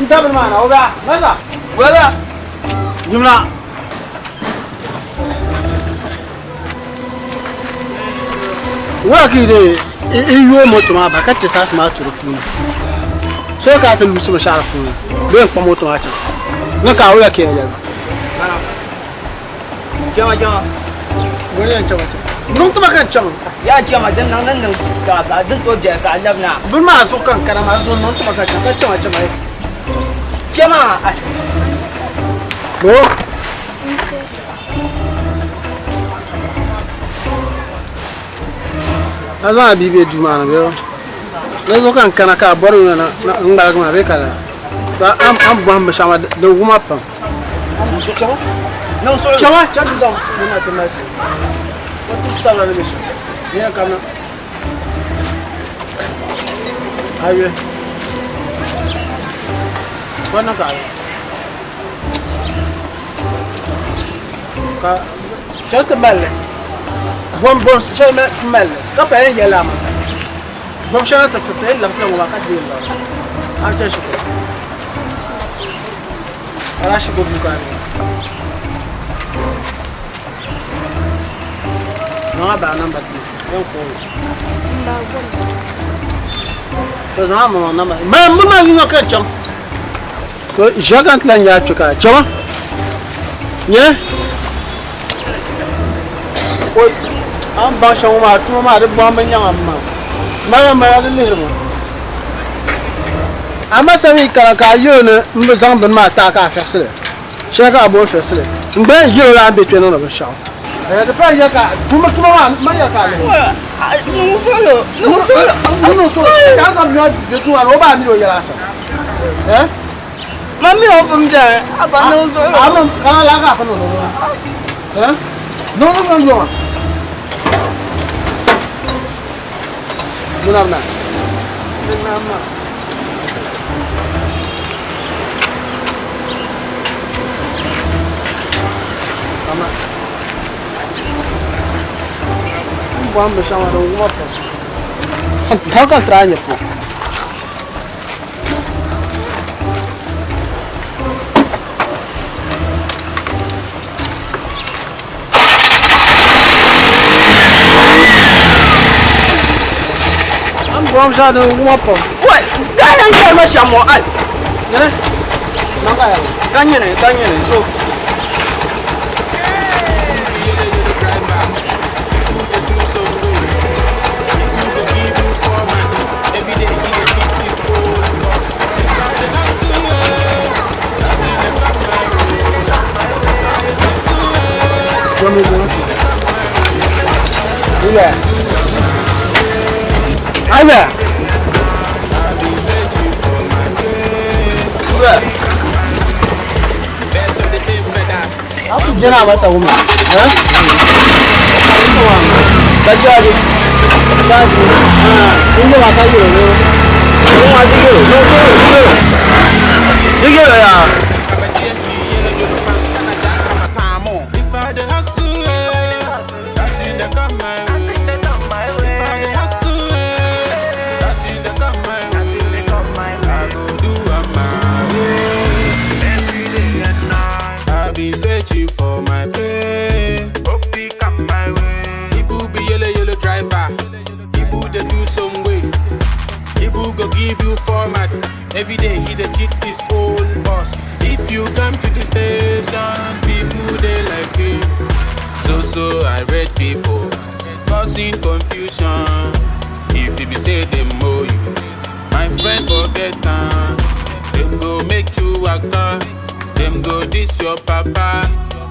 N dabiri maa na, oga. Masa. Wala. Jumla. Wala ki de i yooi moto maa ba ka ti saafi maa turi puuni. So ka ti lusi binshaɣu di puuni bee n kpa moto maa chaŋ. Ni ka wula ki yɛn yɛli ma. Chama chama. Wani yɛn chama chama. Niŋ tima ka n chaŋ. Ya chama din niŋ din niŋ ka ka din tooi jɛli ka a labina. Bini maa zuɣu ka n kana maa zuɣu niŋ tima ka n chaŋ ka chama chama ye. Chama. Bo. A zaŋ a bia be duu maa ni bee? Di zuɣu ka n kana ka a bɔri yino na n ŋmaligi maa bee ka lala? To a ni bɔhim binshɛɣu maa di wuma pam. Chama, cham ti zaŋ bini na ti mali ti. O ti sabila ni be shɛm. Nira kamina. A yuli. Bɔri na ka a yuli. Ka chɛli ti mali li bom bom shɛli mi mali li ka pa yɛn yɛli a masa bom shɛli ti ti yɛn labisila ŋɔ maa ka deei lɔri a chɛ shikuru a daa shikuru duu ka a niŋ zaŋ a baa namba ti yɛn kooli to zaŋ a maŋ namba ma mi maa yiŋa ka chaŋ So ʒiya ka n ti lahi nya a kpe ka a chama nyɛ oi a ni baŋ shɛm ŋɔ maa tuma maa di bɔhimbu nyaŋa m ma maliya maliya di lihiri ma a ma sa mi kana ka a yɛl o ni m bi zaŋ bini maa taai ka a fiɣisi li shɛli ka a bo n-fiɣisi li n gba yɛn yɛl o la a ni be kpe niŋdi binshɛɣu di pa yɛli ka tuma tuma maa man yɛli ka a lihi niŋ suɣulo ka a zaŋ bia maa be tuma ni o ba mi o yɛla a sani Eh? Ma mi o fum jɛ a ba niŋ zuɣu. A ma kana la ka fa no no. Eh? No no no no. Muna na. Muna ma. Kama. Mbwa mbeshama do nguma pa. Taka tranya po. An bɔhim shɛŋa din wuma pam. Wai, daa yɛn yɛli ma shɛm ŋɔ, ai. Nyini, man ka yɛli. Ka nyini, ka nyini, so. Aywa. Aku jena masa wuma. Ha? Ka chaji. Chaji. Ah, inda ba ka yiro ne. Ko ma di yiro, no so yiro. Yiro ya. If I dey hustle, that thing dey come my way. If I dey hustle, that thing dey come my way. I go do am my way. I been searching for my fame. Hope it come my way. Ibu be yellow yellow driver. Ibu dey do some way. Ibu go give you format. Every day he dey cheat his own boss. If you come to the station, people they like you. So so I read people, causing confusion. If you be say them know you, my friend forget am. Them go make you waka, them go diss your papa,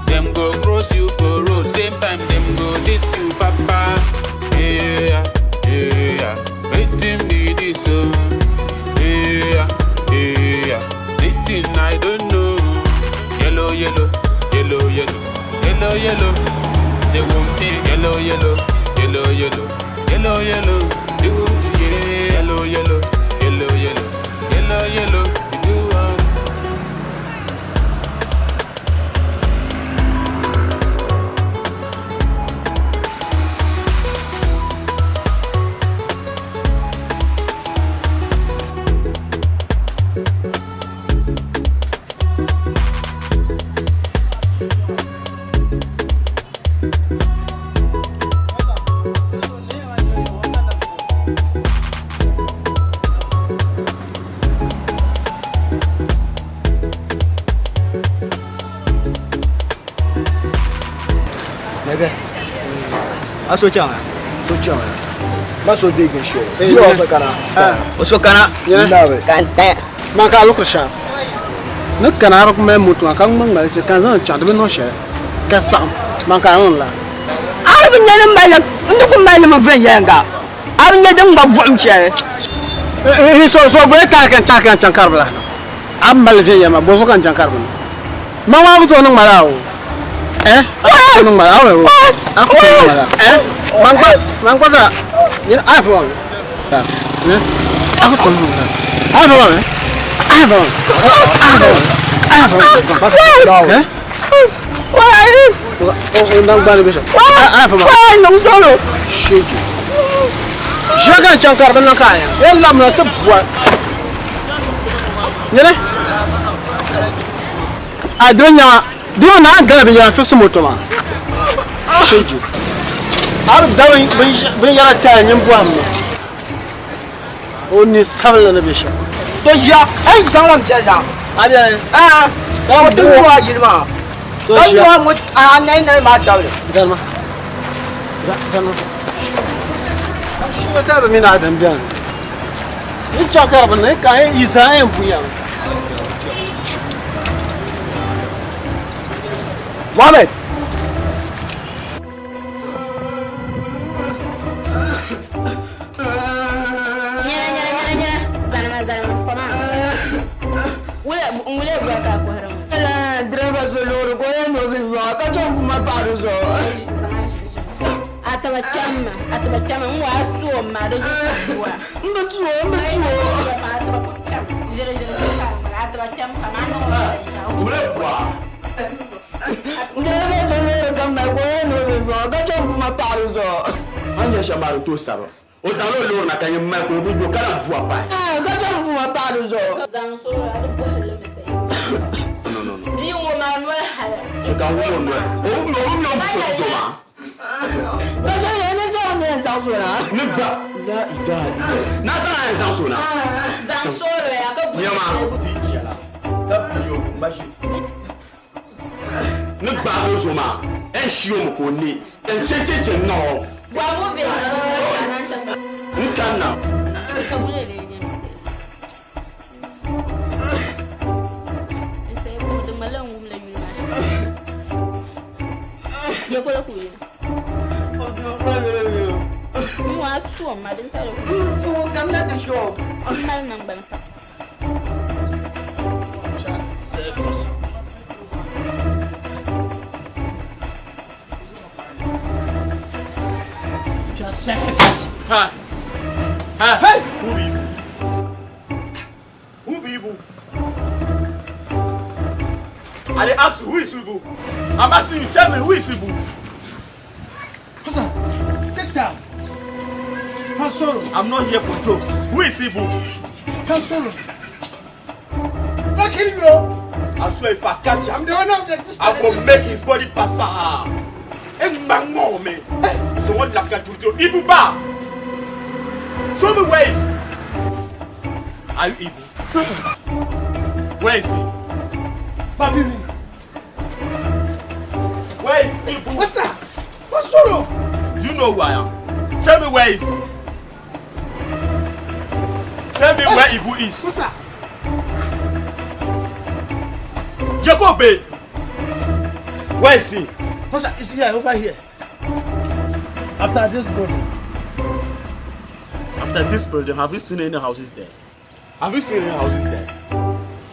them go cross you for road. Same time them go diss you papa. Yeah, yeah, wetin be this oh? Yeah, yeah, this thing I don't know. Yellow, yellow, yellow, yellow, yellow, yellow. They won't pay. Yellow, yellow, yellow, yellow, yellow, yellow. They won't yeah. Yellow, yellow, yellow, yellow, yellow, yellow. You do all. Nɛgɛ. A so chaŋ ya? So chaŋ ya. Ma so deegi n shɛli. Yi o so kana. O so kana. Nyini. Ka n taya. Man ka a lukuri shɛli ni kana a bi mali moto maa ka ŋmani ŋmali ka n zaŋ chaŋ di bi niŋ shɛli ka saɣim man ka a niŋ la. A di bi nya ni mali n ni ku mali li mi viɛnyɛliŋga. A bi nya din ŋma buɣim shɛli. So so bɔye tahi ka n chahi ka n chaŋ karibu lahi na. A bi mali viɛnyɛla maa, bɔzuɣu ka n chaŋ karibu na? Ma maa bi tooi niŋ ma laa o. Eh? A ku tooi niŋ ma laa o. A ku tooi niŋ ma laa. Eh? Man gba man gba zaa nyini a fa ma. Eh? A ku tooi niŋ ma laa. A fa ma. A fa ma. A fa ma. A fa ma. Eh? O nangbani bɛ shɛm. A fa ma. Niŋ solo. Shege. Ʒiya ka n chaŋ karibu na ka a ya. Yɛn labina ti bua. Nyini. A di nyɛma di bi naan dala binyɛra fiksi moto maa. Shege. A bi da binyɛra taya nyin bɔhim mi. O ni sabinli ni bɛ shɛm. To ʒiya, a yi zaŋla n chɛli na. A bɛni. Aa, ka ti ŋɔ a yili maa. To Ka ʒiya. ŋɔ ŋɔ a nayi nayi maa tabili. Zalima. Zalima. Shiŋa tabi mini a din bɛni. Ni chaŋ ka di bi niŋ ka yi zaa yɛn puya. Mohammed. Nyɛla nyɛla nyɛla nyɛla zanima zanima fama wula wula bɔri ka a kɔhiri ŋɔ. Nyɛla direba so loori ka o yɛn ni o bihi zuɣu ka tom kuma pahi di zuɣu. A taba kpɛm ma a taba kpɛm ma n waa suo ma di zuɣu ka bua. M bi tu o m bi tu o. A taba ku kpɛm ʒiri ʒiri ʒiri ka a ŋmana a taba kpɛm pam a niŋ o binshɛɣu. Wula bua. Direba so loori ka mali ka o yɛn ni o bihi zuɣu ka tom kuma pahi di zuɣu. A ni nyɛ shɛm maa di ni tooi sabi. O zaŋla o loori na ka nyɛ mali ka o bi yo ka lahi bua pahi. Ka tom kuma pahi di zuɣu. Zaŋ solo a di bɔhiri li Mr. Ibu. No no no. Bia ŋɔ maa noli hali. Chɛ ka n wum o noli. O bi mi o bi mi o ni so ti so maa. Ka chɛ ya ni zaŋ ni yɛn zaŋ so na. Ni gba. La ilaha illallah. Na zaŋ a yɛn zaŋ so na. Zaŋ solo ya ka bɔhiri Nyama. li. Ti chɛla ka bi yo maʒini. Ni gbaagi o zo maa, n shi o mi ka o ne, n che che che nɔɔ. Bɔhimbu viɛlli ka a naan chaŋ. N kanna. Ka wula lee nyɛ Mr. Mr. Ibu, di ŋmanila n wumla yuli maa shɛm. Ya polo ka o yina. N waa tuom ma din tali ku. Kamina ti shop. N mali nangbani pam. Ha. Ha. Hey! Who be you? Who be you? I dey ask you, who is Ibu? I'm asking you, tell me who is Ibu? Hassan, take time. Hansoro. I'm not here for jokes. Who is Ibu? Hansoro. Don't kill me, oh. I swear if I catch him, I'm the owner of the this. I go make his body pass. Any man more me. So what like to do? Ibu ba. Show me where is. Are you Ibu? Where is he? Baby me. Where is Ibu? What's that? Hansoro. Do you know who I am? Tell me where is. Tell me where Ibu is. What's that? Jacob, where is he? What's that? It's here, over here. After this building. After this building, have you seen any houses there? Have you seen any houses there?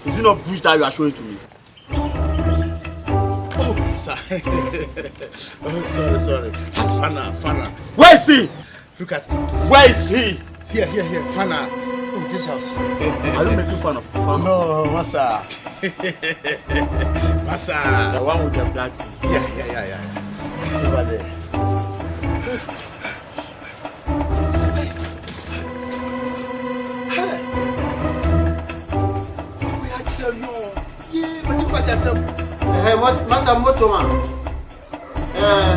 Is it not bush that you are showing to me? Oh, sorry. Oh, sorry, sorry. That's Fana, Fana. Where is he? Look at Where is he? Here, here, here, Fana. Oh, this house. Are you making fun of Fana? No, Massa. Massa. The one with the black suit. Yeah, yeah, yeah, yeah. It's over there. Hey. We are still young. Yeah, but you guys are some. Eh, masa moto ma. Eh.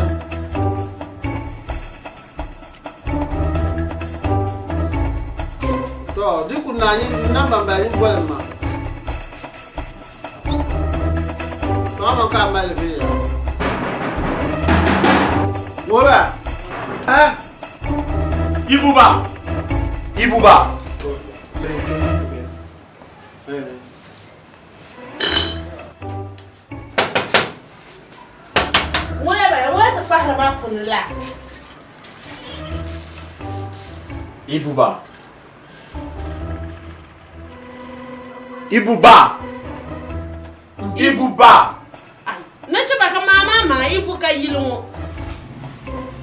To, di ku na ni namba ba ni bɔli ma. To ama ka mali fi ya. Woba. Eh? Ibuba. Ibuba. Eh. Ŋuna bala, ŋuna ti kpahiri ma puni la. Ibuba. Ibuba. Ibuba. Na chɛ ba ka maa maa maŋa ibu ka yili ŋɔ.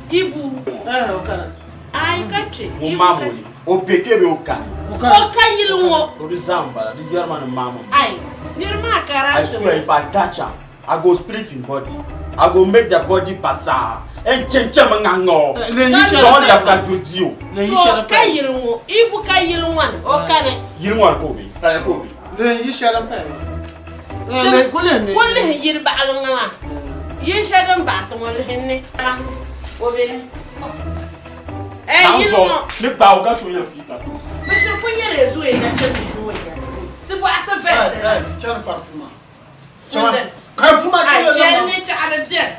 Ibu. Eh, o kana. Ai ka kpe. Ŋun maa moli. O be kpe bee o kani? O ka yili ŋɔ. To di zaa m-bala, di yɛri ma ni maama. Ai, niri maa kara I swear if I catch am, I go split him body. I go make the body basaa. N chen chen mi ŋa ŋɔ. Zuɣu lab ka do di o. To ka yili ŋɔ. Ibu ka yili ŋɔ ni o kani. Yili ŋɔ ni ka o be. Kaya ka o be. Len yi shɛli m-pahi maa. Ku lihi ni. Ku lihi yili baɣili ŋa maa. Yili shɛli din baɣi ti ŋɔ lihi ni. O be ni. Eh, yili ŋɔ. Ni gbaai o ka so yɛn pii ka to. Bɛ shiri ku nyɛla zoya nachimbihi ŋɔ yɛli. Ti bɔɣi ti vɛli dini. Chani kpari puma. Kari puma chani. Chani ni chaɣiri bɛni.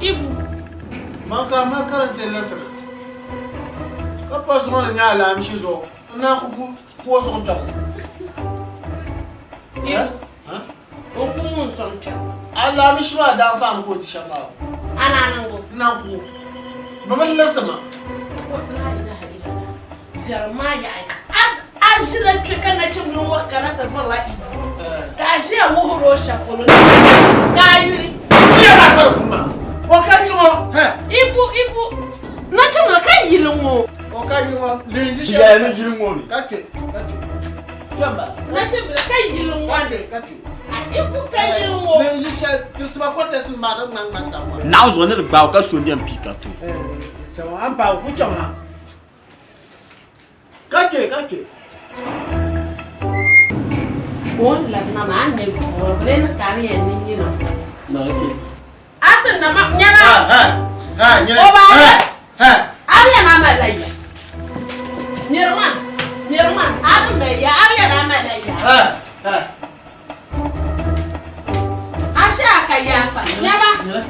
Ibu. Maka ma karanta letter. Ka pa zuɣu ni nyɛ alaamshi zuɣu. N na ku ku o zuɣu kpɛm. Ibu. O ku ŋun sɔŋ kpɛm. Alaamshi maa daa faani ka o ti shɛm maa. Ana niŋbu. N na ku. Bɛ bi liriti ma. La ilaha illallah. Biɛrim maa yaɣi. A ʒila kpe ka nachimbili ŋɔ kana ti vurila Ibu. Ka a ʒiya wuhiri o shɛli polo ka a yuli. Yɛla ka di puma. O ka yili ŋɔ. Ibu Ibu nachimbili ka yili ŋɔ. O ka yili ŋɔ. Lin yi shɛli. Yɛla ni yili ŋɔ ni. Ka kpe ka kpe. Kpɛmba. Nachimbili ka yili ŋɔ Ka kpe ka kpe. A Ibu ka yili ŋɔ. Lin yi shɛli ti sima kɔtɛsi maa di ŋmani ŋmani tabi maa. Naɣ zuɣu ni di gbaai o ka so n-yɛn pii ka to. Chaŋ an paai ku chaŋ ha. Ka kpe ka kpe. Ka o ni labina maa a ni nyɛ buɣa bɛ ni ka a ni yɛn niŋ nyina. Na kpe. A ti na ma nyɛma. Ha ha ha nyina. O ba Ha ha. A bɛ yɛn a mali la ya. Miri maa miri maa a bi mali ya a bɛ yɛn a mali la ya. Ha ha. A shɛ a ka yaafa nyɛma. Nyina.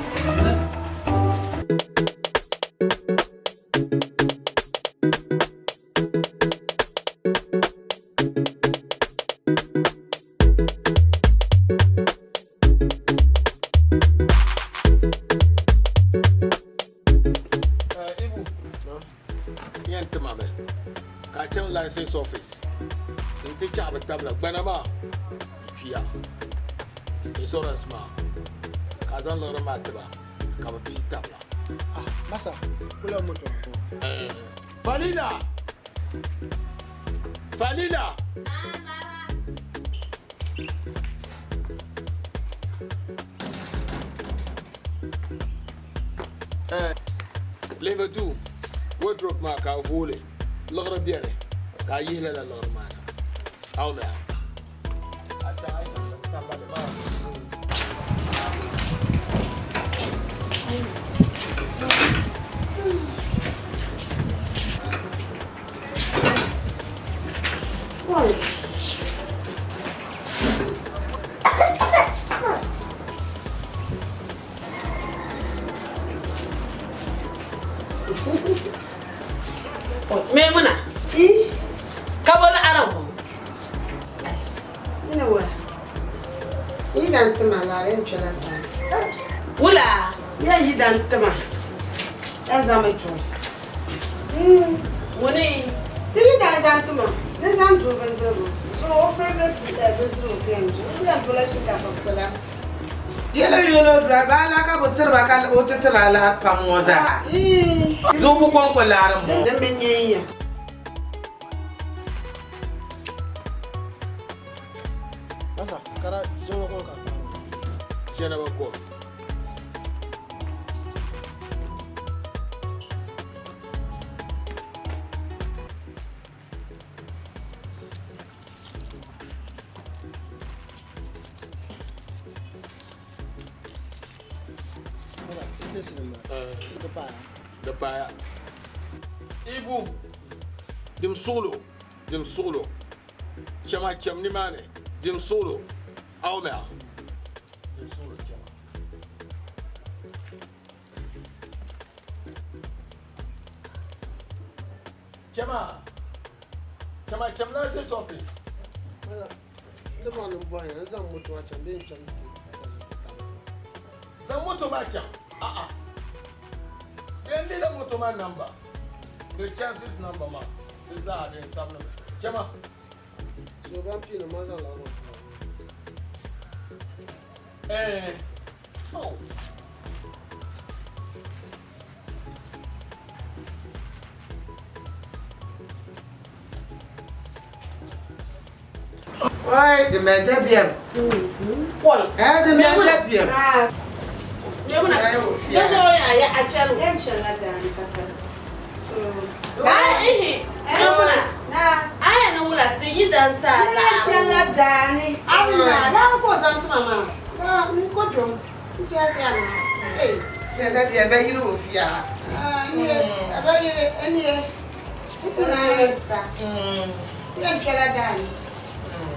Ibu, yɛn tima mi ka a chaŋ license office n-ti chaɣi bɛ tabila gbana maa n-kpiya insurance maa ka a zaŋ liɣiri maa ti ba ka bɛ pii tabila. Ah, masa, kula moto. Falila! Falila! Lihimi duu wardrobe maa ka a vooli liɣiri beni ka a yihi lala liɣiri maa na. Aumia. A chaŋ a yi niŋ tambali maa. Maimuna. Ka bo laɣiri ŋɔ. Ina wa. Yi dan tima laara yɛn kpɛla daa. Wula. Ya yi dan tima. Yan zami duɣu. Ŋuni. Ti yi daa zaŋ tima ni zaŋ duɣu bindirigu. Zuɣu o favorite bindirigu ka yɛn duɣu. O yɛn duɣula shinkaafa kpula. Yellow yellow driver ala ka bi tiriba ka o ti tiri a laɣiri pam ŋɔ zaa. Duɣubu kɔŋko laɣiri m-bɔŋɔ. Din bi nyɛ n ya. Masa, kara jiŋli kom ka kpaari. Jɛnaba kom. Di paaya. Ibu, dim suɣulo, dim suɣulo. Chama cham nimaani, dim suɣulo. Aumia. Dim suɣulo chama. Chama. Chama cham license office. Di bɔŋɔ ni n bɔhi ya, n zaŋ moto maa chaŋ bee n chaŋ Zaŋ moto maa chaŋ. A'a. Di yɛn leela moto maa namba, di chances namba maa, di zaa di yɛn sabili mi. Chama. So ban pii ni ma zaŋ laɣiri maa Eh. Oh. Oi, di mɛ dabiɛm. Eh, di mɛ dabiɛm. Memuna, dozoro ya ya a chɛri o. Yan chɛŋ la daani ka kani. So. Ai ihi, Memuna, a yɛn ni wula ti yi dan ti a Yan chɛŋ la daani. Amina, laɣiri ka o zaŋ ti ma maa. Ka n ko dom, n ti a siya na. Hey. Mɛ dabiɛm bɛ yiri o fia. Ah, nie, aba yiri, nie. N ku na yɛn sika. Yan chɛŋ la daani.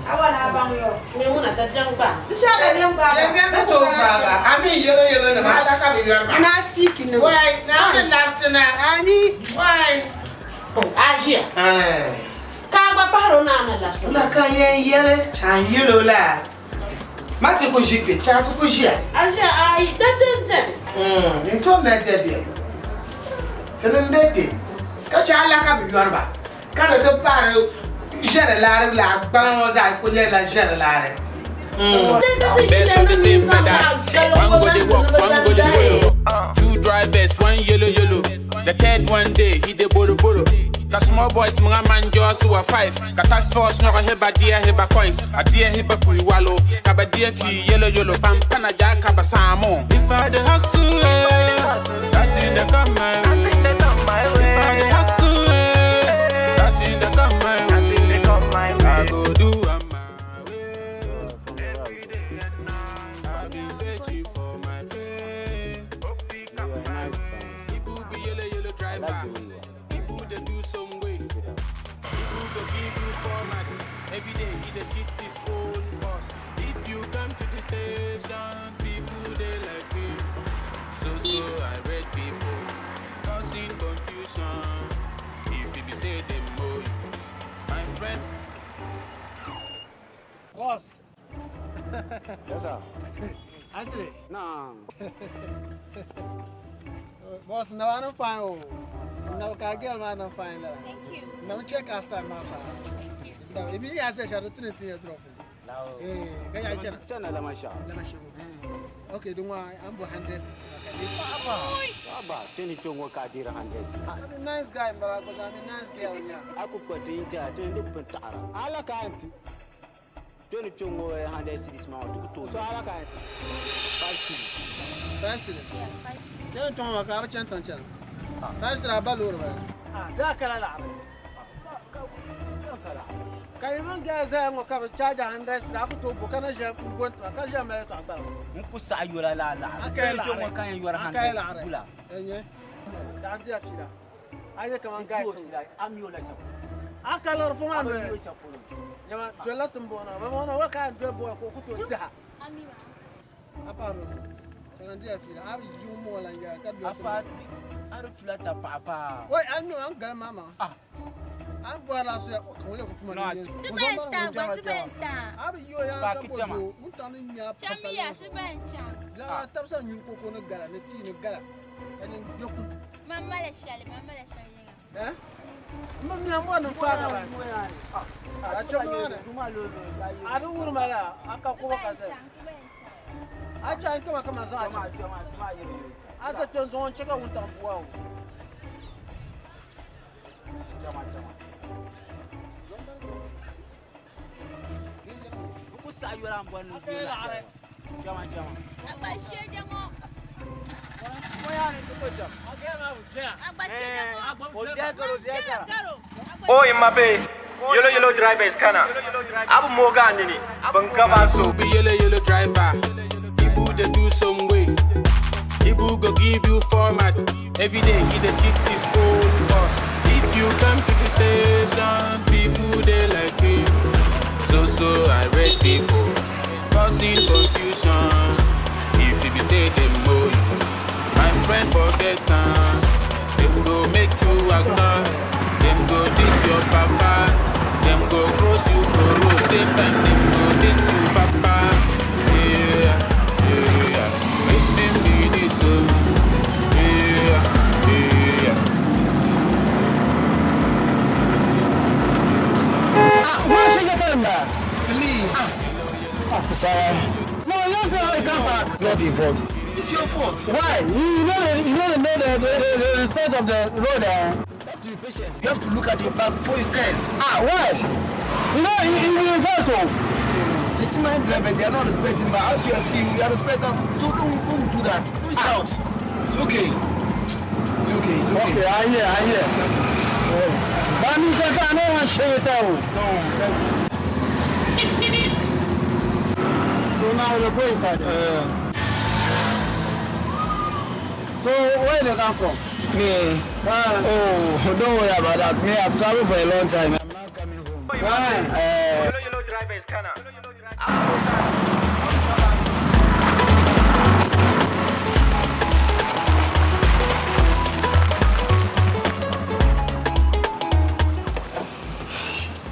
Awa na baŋ yo. Memuna ta jɛŋ gba. Di chɛ la jɛŋ gba. Dabiɛm bi tooi gbaaba. A mi yɛlo yɛlo nima, a ka bi yɔri ba. Na fiki ni. Wai, na ti labisi na. Ani. Wai. A ʒiya. Ka a gba pahiri o na a na labisi na. La ka yɛn yɛli chan yɛlo la. Ma ti ku ʒi kpe, cha ti ku ʒiya. A ʒiya ayi, dabiɛm beni. N tooi mali dabiɛm. Ti ni be kpe, ka chɛ a ka bi yɔri ba, ka di ti paari ʒɛri laari laa gbala ŋɔ zaa ku nyɛla ʒɛri laari. Birds of the same feathers. One go dey walk, one go dey follow. Two drivers, one yellow yellow. The third one day he dey borrow borrow. Ka small boys mga man just who are five. Ka tax force no heba dia heba coins. A dia heba kuiwalo. Ka ba dia ki yellow yellow pam pana ja ka ba samo. If I dey hustle, that thing dey come my way. If I dey hustle, that thing dey come my way. I go do am my way. I been searching for my fame. Ibu be yellow yellow driver. Ibu dey do some way. Ibu go give you format. Every day he dey cheat his own boss. If you come to the station, people they like me. So so I read before, causing confusion. If you be say them know you, my friend. Boss. Yes, sir. Anthony. No. Boss, no, I don't find oh. No, ka girl man don't find that. Thank you. No, check our style man. Thank you. No, if you ask, I don't think you drop. Eh, kan ya chena. Chena la masha. La masha. Okay, don't worry, I'm behind this. Baba. Baba, teni tongo ka dira handes. I'm a nice guy, but because I'm a nice girl. Yeah. Aku ko tinja, teni du pentara. Ala ka auntie. Teni tongo handes this ma tu to. So ala ka auntie. 5 cedi. 5 cedi. Yeah, 5 cedi. Teni tongo ka ba chen tan chen. 5 cedi ba lor ba. Ah, da kala la. Ka yi min gaya zaya ŋɔ ka bi charge 100 cedi a ku tooi bo ka na ʒe n gonti ba ka ʒe mali tɔɣa gbala. N ku saɣa yola la la. A ka yi Teni tongo laɣiri. kan yora A ka yi handes laɣiri. bula. Enye. Da an diya fila. A ye kaman guys. Am yola cha. A ka lɔri fo maa Am noli. yola cha polo. Jama jɔla tin bɔŋɔ ba bɔŋɔ wa ka jɔli bɔŋɔ ka o ku tooi diha. A paɣiri o. Chaŋ an diya fila. A bi yi mɔɔ lan yɛra ka doli Afa aru tula ta pa pa. Wai an mi an gali maa ma. An bɔrila soya ka ŋun le ku tuma ni Ti bɛn ta gba, ti bɛn ta. A bi yi o yan ka bo do n ta ni nya pa Chamiya, ti bɛn chaŋ. Biɛɣu tabisa nyuli koko ni gala ni tii ni gala ka nyin gbe ku. Ma mali shɛli, ma mali shɛli yiŋa. Eh? M bi miya mɔri ni faana ba. A chaŋ maa ni. A di wurima la a ka kubo ka sali. A chaŋ kama kama zaŋ a chaŋ. A sa kpɛ n zaŋ o n chɛ ka wuntaŋ bua o. Chama chama. N ku saɣa yola n bɔri ni A ka yi laɣiri. Chama chama. Agba sheja ŋɔ. Agba sheja ŋɔ. Oi mabe, yellow yellow driver is kana. Abu moga nini, bankaba so. Ibu be yellow yellow driver. Ibu dey do some way. Ibu go give you format. Every day he dey cheat his own boss. If you come to the station, people they like me. So so I read before, causing confusion. If you be say them know you, my friend forget am. Them go make you actor. Them go diss your papa. Them go cross you for road. Same time them go diss Sir. No, you don't say how you come back. Not a fault. It's your fault. Why? You know the respect of the road. Eh? You have to be patient. You have to look at your back before you can. Ah, why? You know, you in fault. Oh. The Chiman driver, they are not respecting, but as you are seeing, you are respecting. So don't do that. Don't shout. It's okay. It's okay. It's okay. Okay, I hear. But I mean, I don't want to share it out. No, thank you. So now we go inside. So where they come from? Me. Oh, don't worry about that. Me, I've traveled for a long time. I'm now coming home. Why? Yellow driver is kana.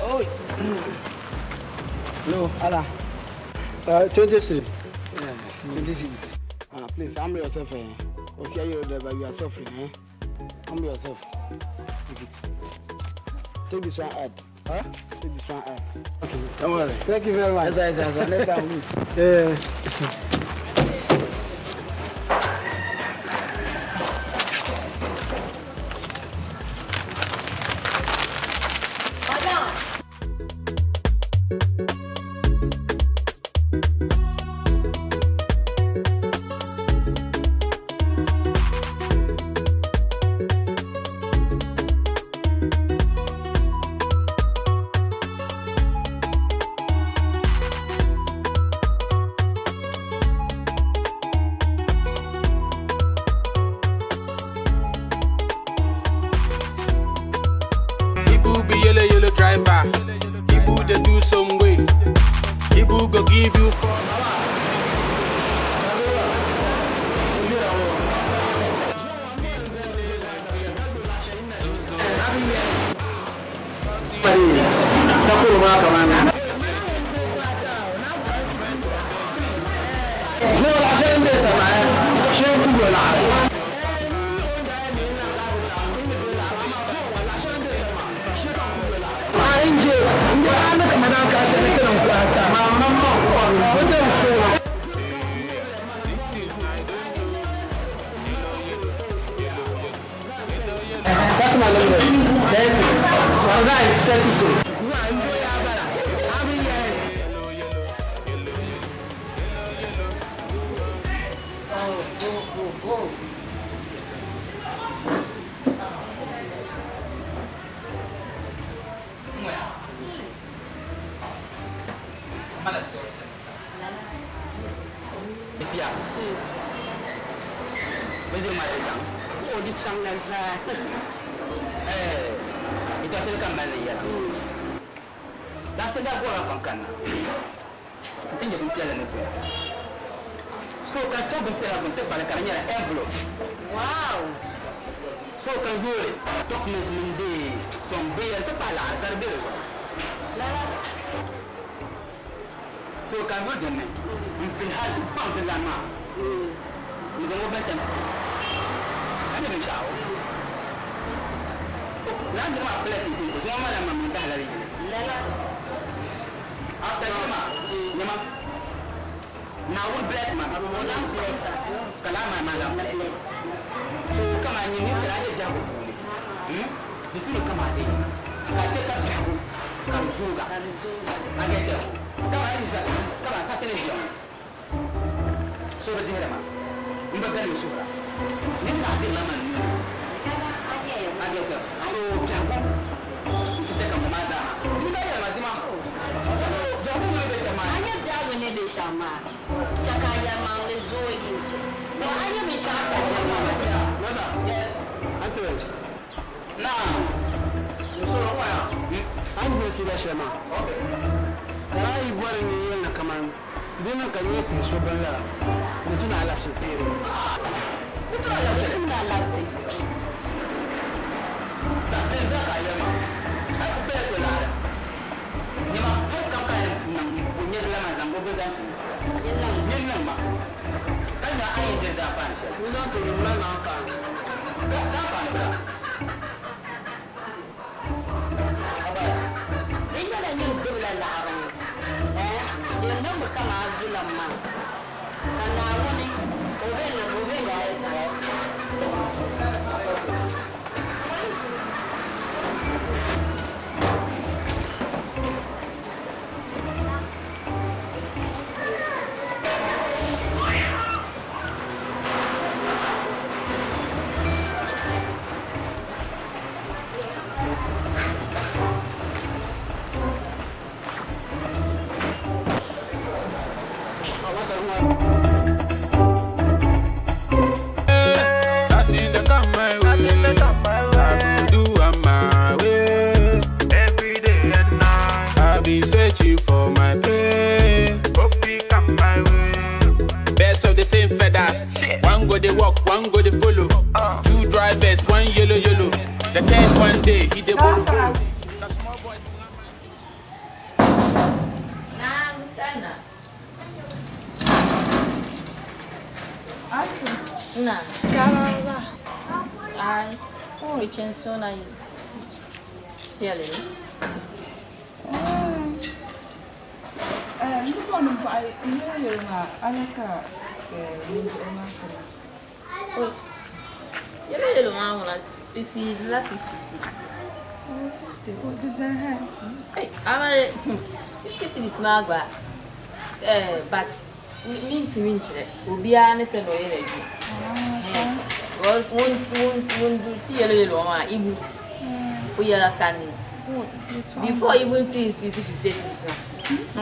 Oh. Hello, Allah. 26. Yeah, 26. Please, humble yourself. Eh? You are suffering. Eh? Humble yourself. Take it. Take this one out. Huh? Take this one out. Okay. Don't worry. Thank you very much. Yes, yes. Next time we meet. Yeah. Driver, Ibu they do some way. Ibu go give you four. That's my number. That's it. That is 36. Go. O di chaŋ na zaa. Ita shɛli ka mali ni yɛla. Daa shɛli daa bɔrila fan kanna. N ti nyɛ bin piɛlli ni doya. So ka chaŋ bin piɛla gbuni ti kpali ka di nyɛla envelope. Wow! So ka yoori documents mini di sɔŋ binyɛra ti pahi laɣari ka di be di zuɣu. Lala. So ka n yo dinni n fili hali n baŋ di lani maa. N zaŋ o bin tim. Ka nyɛ binshaɣu. Lani maa blessing ti o zaŋ ma la ma mini dahi lala yili. Lala. After nyɛma, nyɛma. Naawuni bless ma. O lan bless a. Ka laa maa maa lan bless. So kama nyɛ ni tira nyɛ biɛhigu puuni. Di tu ni kama di. Ka chɛ ka biɛhigu ka di zooga. Ka di zooga. A get it? Kama yi za kama sa sini ʒiya ŋɔ. So bi dihiri ma. N bi gari ni suhura. Ni lahi dirila man nuu ni. A get it? So biɛhigu n ti chɛ ka ŋɔ maa zaa ha. Di daa yɛli ma dima. Biɛhigu ni be shɛm maa. A nyɛ biɛhigu ni be shɛm maa. Chɛ ka yɛlimaŋli zoogi. To a nyɛ binshɛɣu ka yɛlimaŋli. What's up? Yes. Auntie Rich. Now. Musoro waya. An diri fiila shɛli maa. Okay. Ka daa yi bɔri ni yɛli na kaman di niŋ ka nyɛ pii so bin lala, di tu na alabisi. Di tu na alabisi. Di tu na alabisi. Da din da ka yɛli maa. Ai ku bela so laɣiri. Nyɛma, hali kam ka yɛn niŋ o nyɛri la maa zaŋ o bi zaŋ ti. Nyɛ niŋ ma. Ka nya a yɛn diri daanfaani shɛli. N zaŋ ti mali daanfaani. Daanfaani bala. Di nyɛla nyin gbubila laɣiri ŋɔ. Eh? Di Di niŋmi kaman a zulam maa, ka Naawuni o be ni o be alizanda. That thing dey come my way. I go do am my way. Every day and night. I be searching for my pay. Hope it come my way. Birds of the same feathers. One go dey walk, one go dey follow. Two drivers, one yellow yellow. The third one day he dey borrow borrow. Na. Ai, ko chen so na shele. N bɔni bɔɣi yɛli maa ala ka ninvuɣu maa kana. Oi. Yelo yelo maa ŋuna isi la 56. Oh, 50. Oh, di zaa Hey, amare 56 maa gba. Eh, but mintimi nkyerɛ obiara ne sɛ na ɔyɛ n'adwuma. Because won do ti yelo yelo maa ibu. O yɛla kani. Before even ti sisi 56 ma.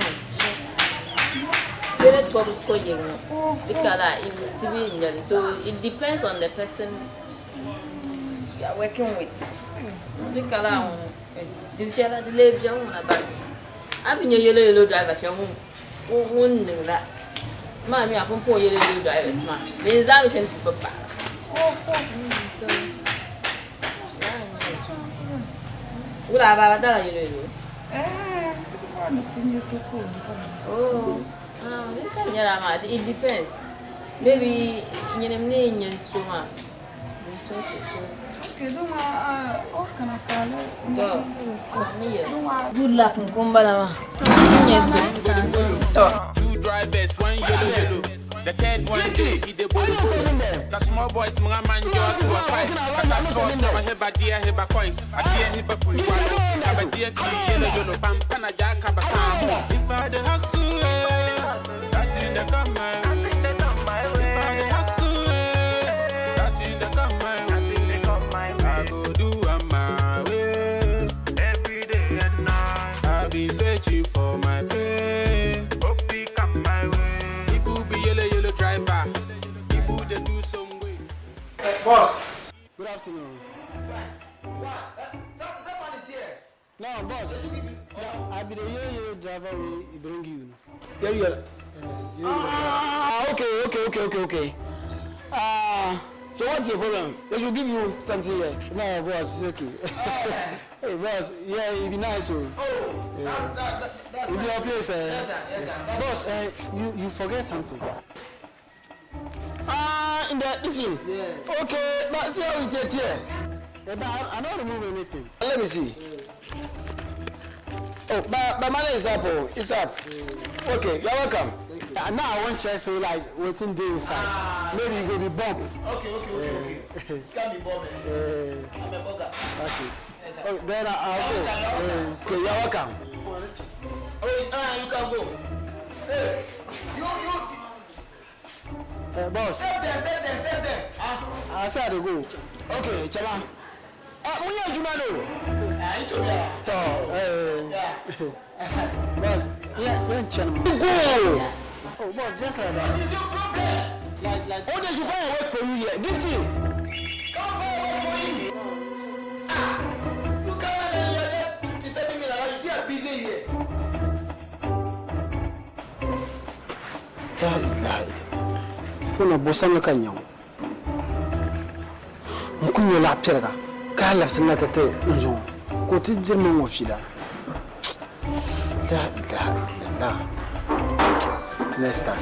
Yele tɔbu kɔ yɛ ŋɔ. Ikala ibu tibi nyɛli so it depends on the person you are working with. Ikala ŋɔ diviɛla di lee viɛ ŋuna but a bi nyɛ yelo yelo driver shɛm ŋun niŋ la maa mi a pun pun yelo yelo drivers maa min zaa mi chani ti bi paɣa. Wula baba dala yelo yelo. Bɔni ti nyɛ so ka o Oh, ah, ka nyɛla maa it depends. Maybe nyinim ni nyɛ so maa. So so so. Okay, don o kana kaale. To, ni yɛ. Good luck nkumbala ma. Ni nyɛ so. To. Two drivers, one yellow yellow. The third one day he dey borrow borrow. The small boys mga man just was five. Kata sports na heba dia heba coins. Adia heba pulwalo. Kaba dia ki yellow yellow. Pam pana ja kaba samu. If I dey hustle, that thing dey come my way. If I dey hustle, that thing dey come my way. I go do am my way. Every day and night. I be searching for my pay. Hope it come my way. Ibu be yellow yellow driver. Ibu dey do some way. Boss. Good afternoon. Someone is here. No, boss. No, I be the yellow yellow driver we bring you. Yellow yellow. Ah, okay. So what's your problem? They should give you something here. No, boss, it's okay. Hey, boss, yeah, it be nice, oh. Oh, yeah. that's It be your place, eh? Yes, sir. Yes, sir. That's Boss, you forget something. Ah, in the this thing. Yeah. Okay, but see how it is here. Yeah, but I don't remove anything. Let me see. Oh, but money is up, oh, it's up. Okay, you're welcome. Now I want to say like waiting day inside. Maybe it will be bomb. Okay. It can be bomb, eh? I'm a burger. Okay. Okay, then I'll go. Okay, you're welcome. Oh, you can go. Hey, you. Boss. Save them. Ah. I said I go. Okay, Chama. Munya Juma no. Ah, you told me. To, boss, yeah, Chama. Go. Oh, boss, just like that. What is your problem? Like. Oh, they should find a work for you here. Give him. Come find work for him. Ah, you come and you're disturbing me like that. You see, I'm busy here. La ilaha illallah. Kuna bosan ka nyaw. N ku nyɛ laɣa piɛliga ka labisi na ti ti n zuŋɔ ka o ti diri mi ŋɔ fiila. La ilaha illallah. Next time.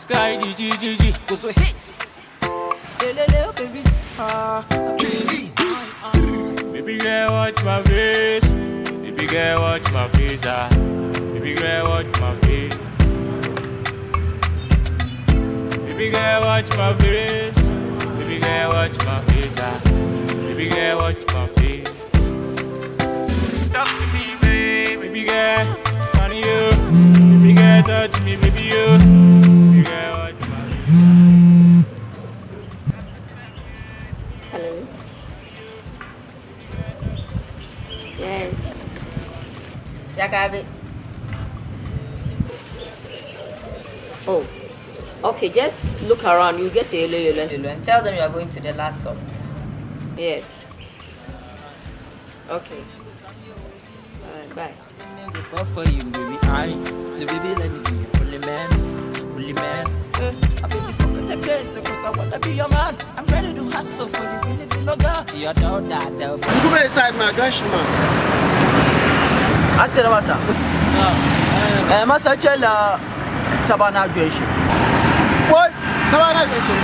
Sky G G G G. Goes to hits. Lele, baby. Ah, Baby girl, watch my face. Baby girl, watch my face. Ah. Baby girl, watch my face. Baby girl, watch my face. Baby girl, watch my face. Ah. Baby girl, watch my face. Talk to me, baby. Baby girl, funny you. Baby girl, touch me, baby you. Baby girl, watch my face. Hello. Yes. Jakabe. Oh. Okay, just look around. You get a yellow, yellow, yellow, and tell them you are going to the last stop. Yes. Okay. All right, bye. Go fall for you, baby. I say, baby, let me be your only man, only man. I baby, forget the case, cause I wanna be your man. I'm ready to hustle for you, really to love girl. See your dog, that dog. Nku be side ma gashi ma. A tiri masa. Eh, masa chela Sabana Joyce. Wai, Sabana Joyce.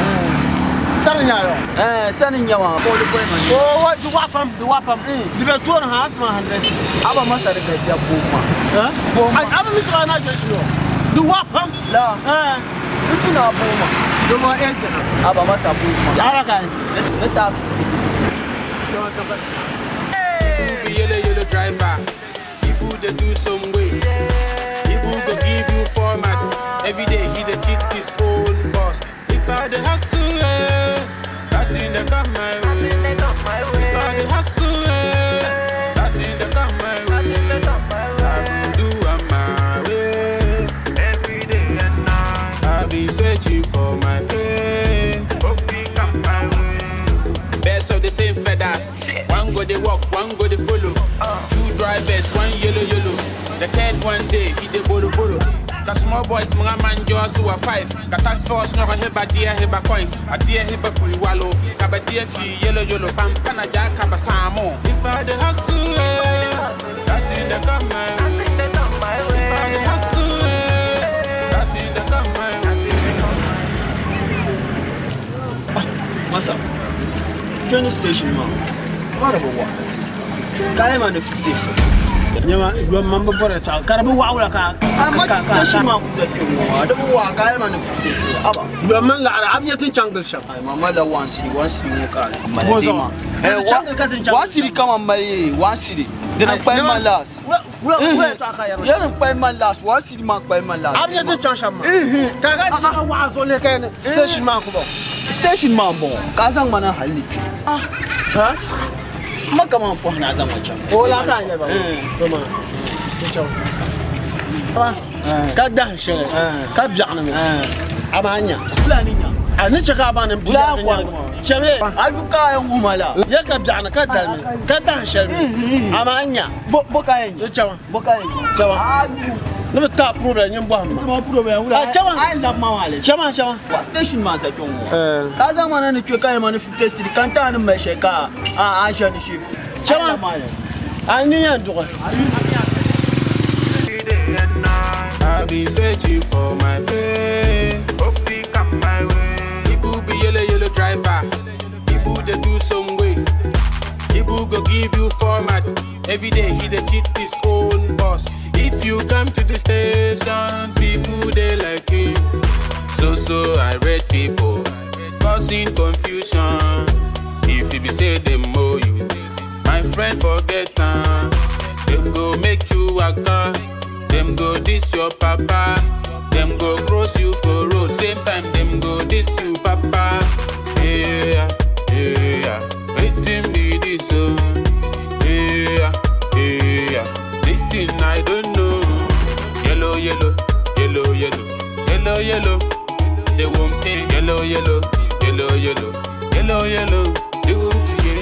Sani nya yo. Eh, sani nya ma. Oh, wai, du wapam, du wapam. Di be tuon ha atma handresi. Aba masa de gasi ya boma. Eh? Boma. Aba mi Sabana Joyce yo. Du wapam. La. Eh. Ntu na boma. Du mo ente na. Aba masa boma. Ara ka ente. Ne ta 50. Ibu be yellow yellow driver. Ibu dey do some way. Ibu go give you format. Every day he dey cheat his own boss. If I dey hustle, that thing dey come my way. If I dey hustle, that thing dey come my way. I go do am my way. Every day and night. I be searching for my fame. Hope it come my way. Birds of the same feathers. One go they walk, one go they follow. Two drivers, one yellow yellow. The third one day, he dey borrow borrow. Ka small boys, mga man just who are five. Ka tax force, no heba dear heba coins. A dear heba kuliwalo. Kaba dear ki yellow yellow. Pam panaja kaba samo. If I dey hustle, that thing dey come my way. If I dey hustle, that thing dey come my way. Masa. Train station ma. What about what? Kaya man 50 so. Nyama, yo mambo bore ta. Karabu wa wala ka. Ka station ma ku zaki mu. Adabu wa kaya man 50 so. Aba. Yo man la ara abiya tin changle sham. Ai mama la one city, one city mo ka. Bozo. Eh, one city kama mai, one city. Dina pay man last. Wula wula ta ka yaro. Yarin pay man last, one city ma pay man last. Abiya tin chang sham ma. Ka ga ti ka wa zo le kai ne station ma ku bo. Station ma bo. Ka zan mana halli. Ah. Ha? Maka man po na zan wacan. O la ka ne ba. To ma. Ti chang. Ba. Ka da shele. Ka biya ne. Ama anya. Fulani nya. A ni chaka ba ne Bula kwa. Chebe. Ajuka yan umala. Ya ka biya ne ka da ne. Ka da shele. Ama anya. Bo bo ka yan. To chama. Bo ka yan. Chama. Ne bɛ taa problem nye bɔ ma. Ma problem wula. Ah, chama. Ai la ma wale. Chama chama. Wa station ma sa chon wo. Ka za mana ni chwe ka ma ni 50 city kan ta ni ma she ka a a sha ni shift. Chama. A ni yan dɔgɔ. I be searching for my fame. Hope it come my way. Ibu be yellow yellow driver. Ibu dey do some way. Ibu go give you format. Every day he dey cheat his own boss. If you come to the station, people they like you. So so I read people, causing confusion. If you be say them know you, my friend forget am. Them go make you waka, them go diss your papa, them go cross you for road. Same time them go diss you papa. Yeah, yeah, wetin be this oh? Yeah, yeah, this thing I don't know. Yellow, yellow, yellow, yellow, yellow, yellow. They won't pay. Yellow, yellow, yellow, yellow, yellow, yellow. They won't yellow.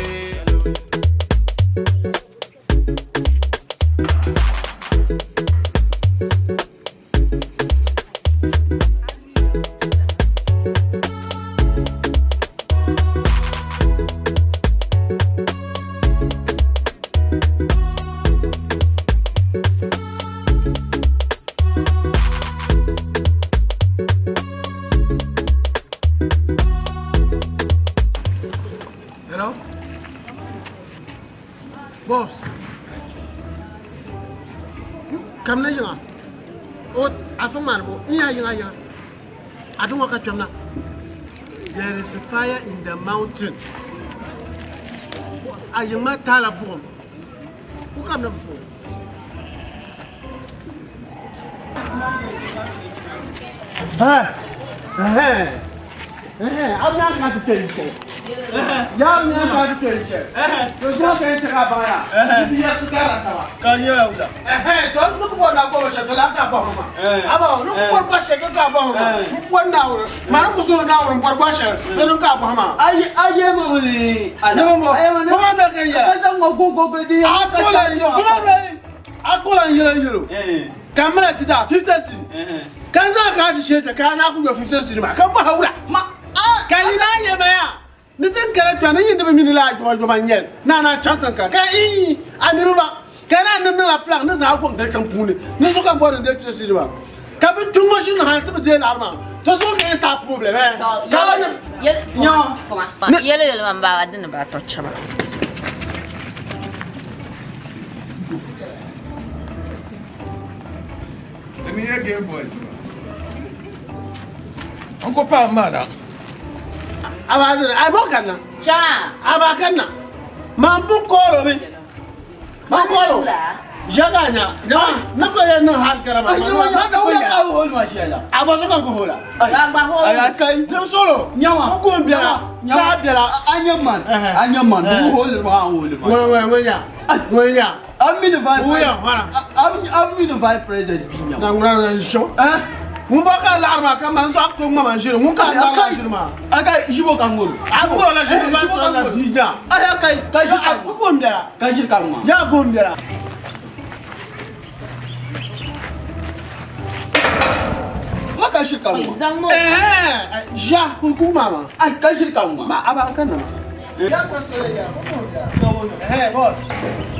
Kamina yiŋa. O afa ŋmaani bo n yaa yiŋa yiŋa. A di ŋɔ ka kpɛm na. There is a fire in the mountain. A yiŋ maa taala buɣim. Ku kamina bi puuni. Ka mala ti daa 50 cedi ka n zaŋ ka ti shee kpɛ ka a naa ku yɔ 50 cedi maa ka n bɔha wula ka yi naa yɛli ma yaa ni tin kara kpɛ ni yin di bi mini laa yoma yoma n nyɛli ni a naa chaŋ tiŋ kara ka ii a niriba ba ka naa ni niŋla pilaŋ ni zaŋ a gɔŋ gili tiŋ puuni ni zuɣu ka n bɔri ni deli 50 cedi maa ka bi tuŋ ŋɔ shiri ni hali ti bi deei laɣiri maa to zuɣu ka yɛn taai problem eh ka ba ni Yɛli yɛli ma n baaba dini ba tɔ chɛma. Ti ni yɛ Game Boys maa. N ko paai maa na. Aba ai bo kanna. Cha. Aba kanna. Man bu kolo mi. Man kolo. Jaga nya. Nya na ko ya na hal karama. Ai yo ya ka wula ka hol ma shi ala. Aba so kan ko hola. Ba hol. Ai kai. Dem solo. Nyawa. Ko gon biala. Sa biala. Anya man. Anya man. Bu hol ma hol ma. Ŋwe ŋwe ŋwe nya. Ŋwe nya. I'm in the vice. Wuya wala. I'm in the vice president binya. Na ŋuna na sho. Eh? Ŋun ba ka laɣiri maa ka man zɔɣu to ŋma man ʒiri ŋun ka laɣiri maa ʒiri maa. Aka ʒibo ka ŋolo. A ŋolo la ʒiri maa sɔrɔ la bii nya. Ay aka ka ʒiri ka. Ku gom biɛla. Ka ʒiri ka ŋma. Ya gom biɛla. Ma ka ʒiri ka ŋma. Eh ja ku ku mama. Ay ka ʒiri ka ŋma. Ma aba ka na ma. Ya ko so ya ku gom biɛla. Eh boss.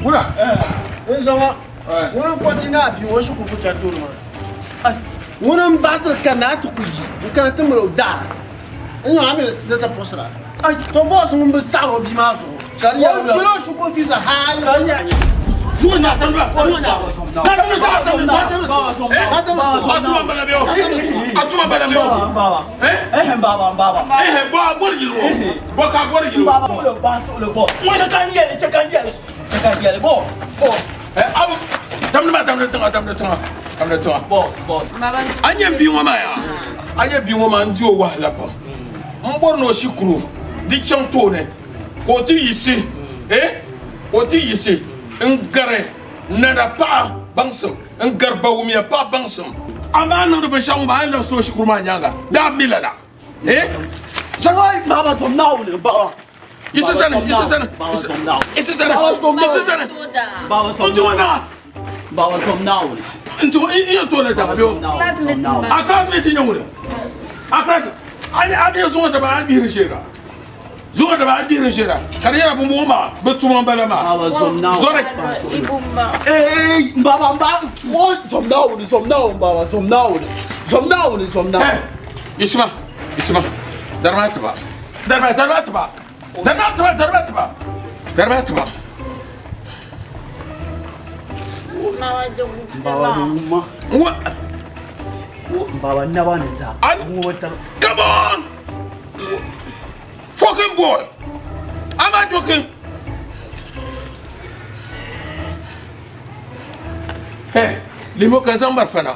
Wula. Eh. N zaŋɔ. Ŋuni n kɔti na bi ŋɔ shikuru ku chani tooni maa. Ŋuni n baɣasiri ka naa ti ku yi n kana ti mali o daara n nyɛ a mi di ti puɣusira to boss ŋun bi saɣari o bia maa zuɣu o yɛla o shikuru fees hali Zuŋɔ na tamla. Zuŋɔ na. Atuma bala bɛ o. Atuma bala bɛ o. Eh eh baba baba. Eh eh bɔ a bɔri yili o. Bɔ ka bɔri yili o. Baba sɔgɔlɔ ba sɔgɔlɔ bɔ. Cɛ ka n yɛlɛ cɛ ka n yɛlɛ. Cɛ ka n yɛlɛ bɔ bɔ. Eh abu tamni ma tamni tiŋa tamni tiŋa tamni tiŋa. Boss boss. An nyɛ bia ŋɔ maa yaa. An nyɛ bia ŋɔ maa n di o wahala pam. N bɔri ni o shikuru di chaŋ tooni ka o ti yiɣisi eh ka o ti yiɣisi n gari nana paɣa baŋsim n gari bawumia paɣa baŋsim amaa niŋdi binshɛɣu ŋɔ maa a ni labisi o shikuru maa nyaanga daa mi lala eh Sɔgɔ baba zɔm naawuni baba. Isi sani isi sani isi sani isi sani Baba zɔm n tuŋɔ naa Baba zɔm naawuni. n tuŋɔ i yɛn tooi la daba bɛ o a classmate nyɛ ŋuni a class ani a ni zuŋɔ daba a bihiri sheera zuŋɔ daba a bihiri sheera ka di nyɛla bumbuŋɔ maa bi tuma n bala maa zɔri Eh baba ba wo zɔm naawuni zɔm naawuni baba zɔm naawuni zɔm naawuni zɔm naawuni. Isma Isma darima tiba darima darima tiba darima tiba darima tiba darima tiba Baba ma. Wa. Baba naba ni zaa. Come on! Fucking boy! Am I joking? Hey, limo ka zaŋ bari fana.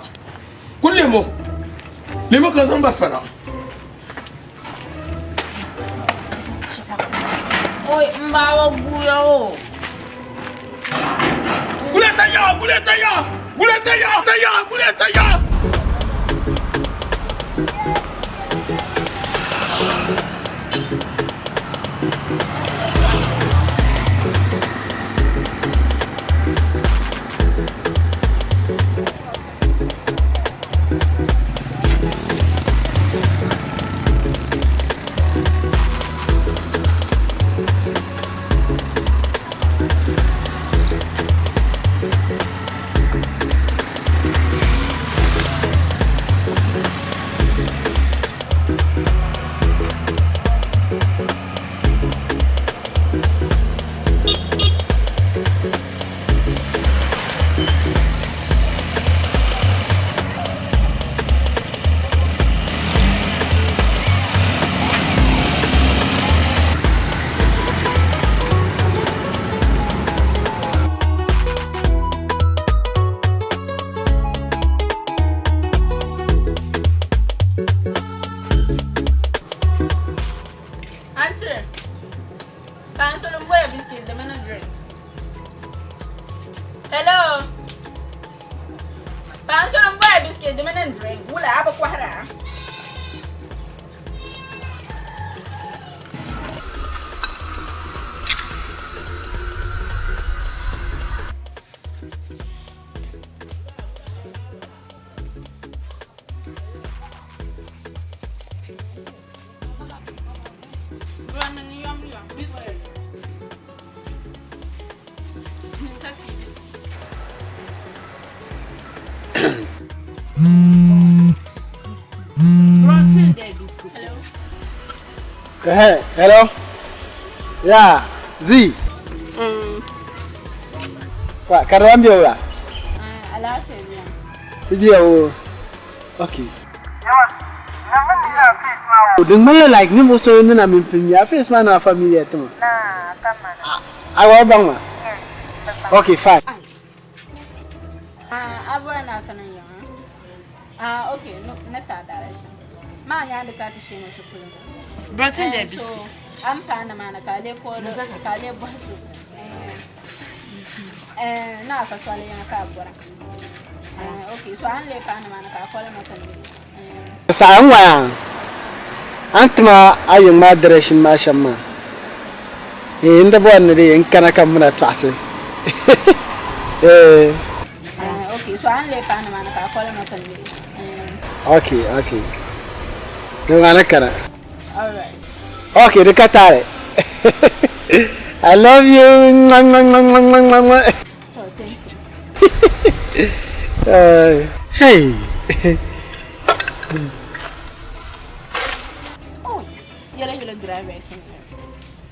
Ku limo. Limo ka zaŋ bari fana. Oi, n baaba guuya o. Kuleta ya, kuleta ya, kuleta ya, ta ya, kuleta ya. Hello. Paɣa n so n bɔra biscuit di mini n drink wula a bi kɔhira? Hey, hello. Yeah, Z. Wa, karam biya wala. Alaafee biya. Biya wo. Okay. Din ŋmanila like ninvuɣu so ni na mini pini mi a face maa na familiar ti ma. A wa baŋ ma? Okay, fine. Ah, a bɔra na kana yiŋa. Ah, okay, no, na ta direction. Ma nya di ka ti shee shikuru zaa. Brighton Eh, der biscuit. So, an paana maa na ka a lee kooli ka a lee bɔhi so. Eh, na ka soli yiŋa ka a bɔra. Eh, okay, so an lee paana maa na ka a koli ma ti Saha n waya a ni tima a yiŋ maa direction maa shɛm maa eh n di bɔri ni di n kana ka m mina tɔɣisi eh Eh, okay, so an lee paana maa na ka a koli ma ti okay okay di maa ni kana All right. okay di ka taali I love you mwah, mwah, mwah, mwah, mwah, mwah, mwah. Oh, thank you. Hey Oh, yɛlɛ yɛlɛ driver is in there.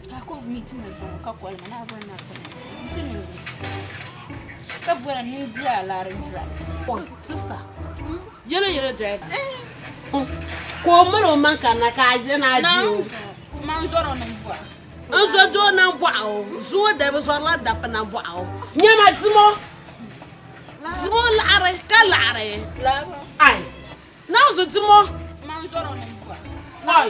Ka ko meet me so ka call me na bɔra na kana. Nti Ka bɔra ni biya laari drive. Oh, sister. Yellow yellow driver. Ka o mali o maŋ kanna ka a je na di o. Man zɔrɔ ni bɔra. N zo doo nam bɔɣu o. Zuŋɔ da bi zɔrila dabba nam bɔɣu o. Nyɛma dimo. Dimo laɣiri ka laɣiri. Ai. Naŋ zo dimo. Man zɔrɔ ni bɔra. Oi.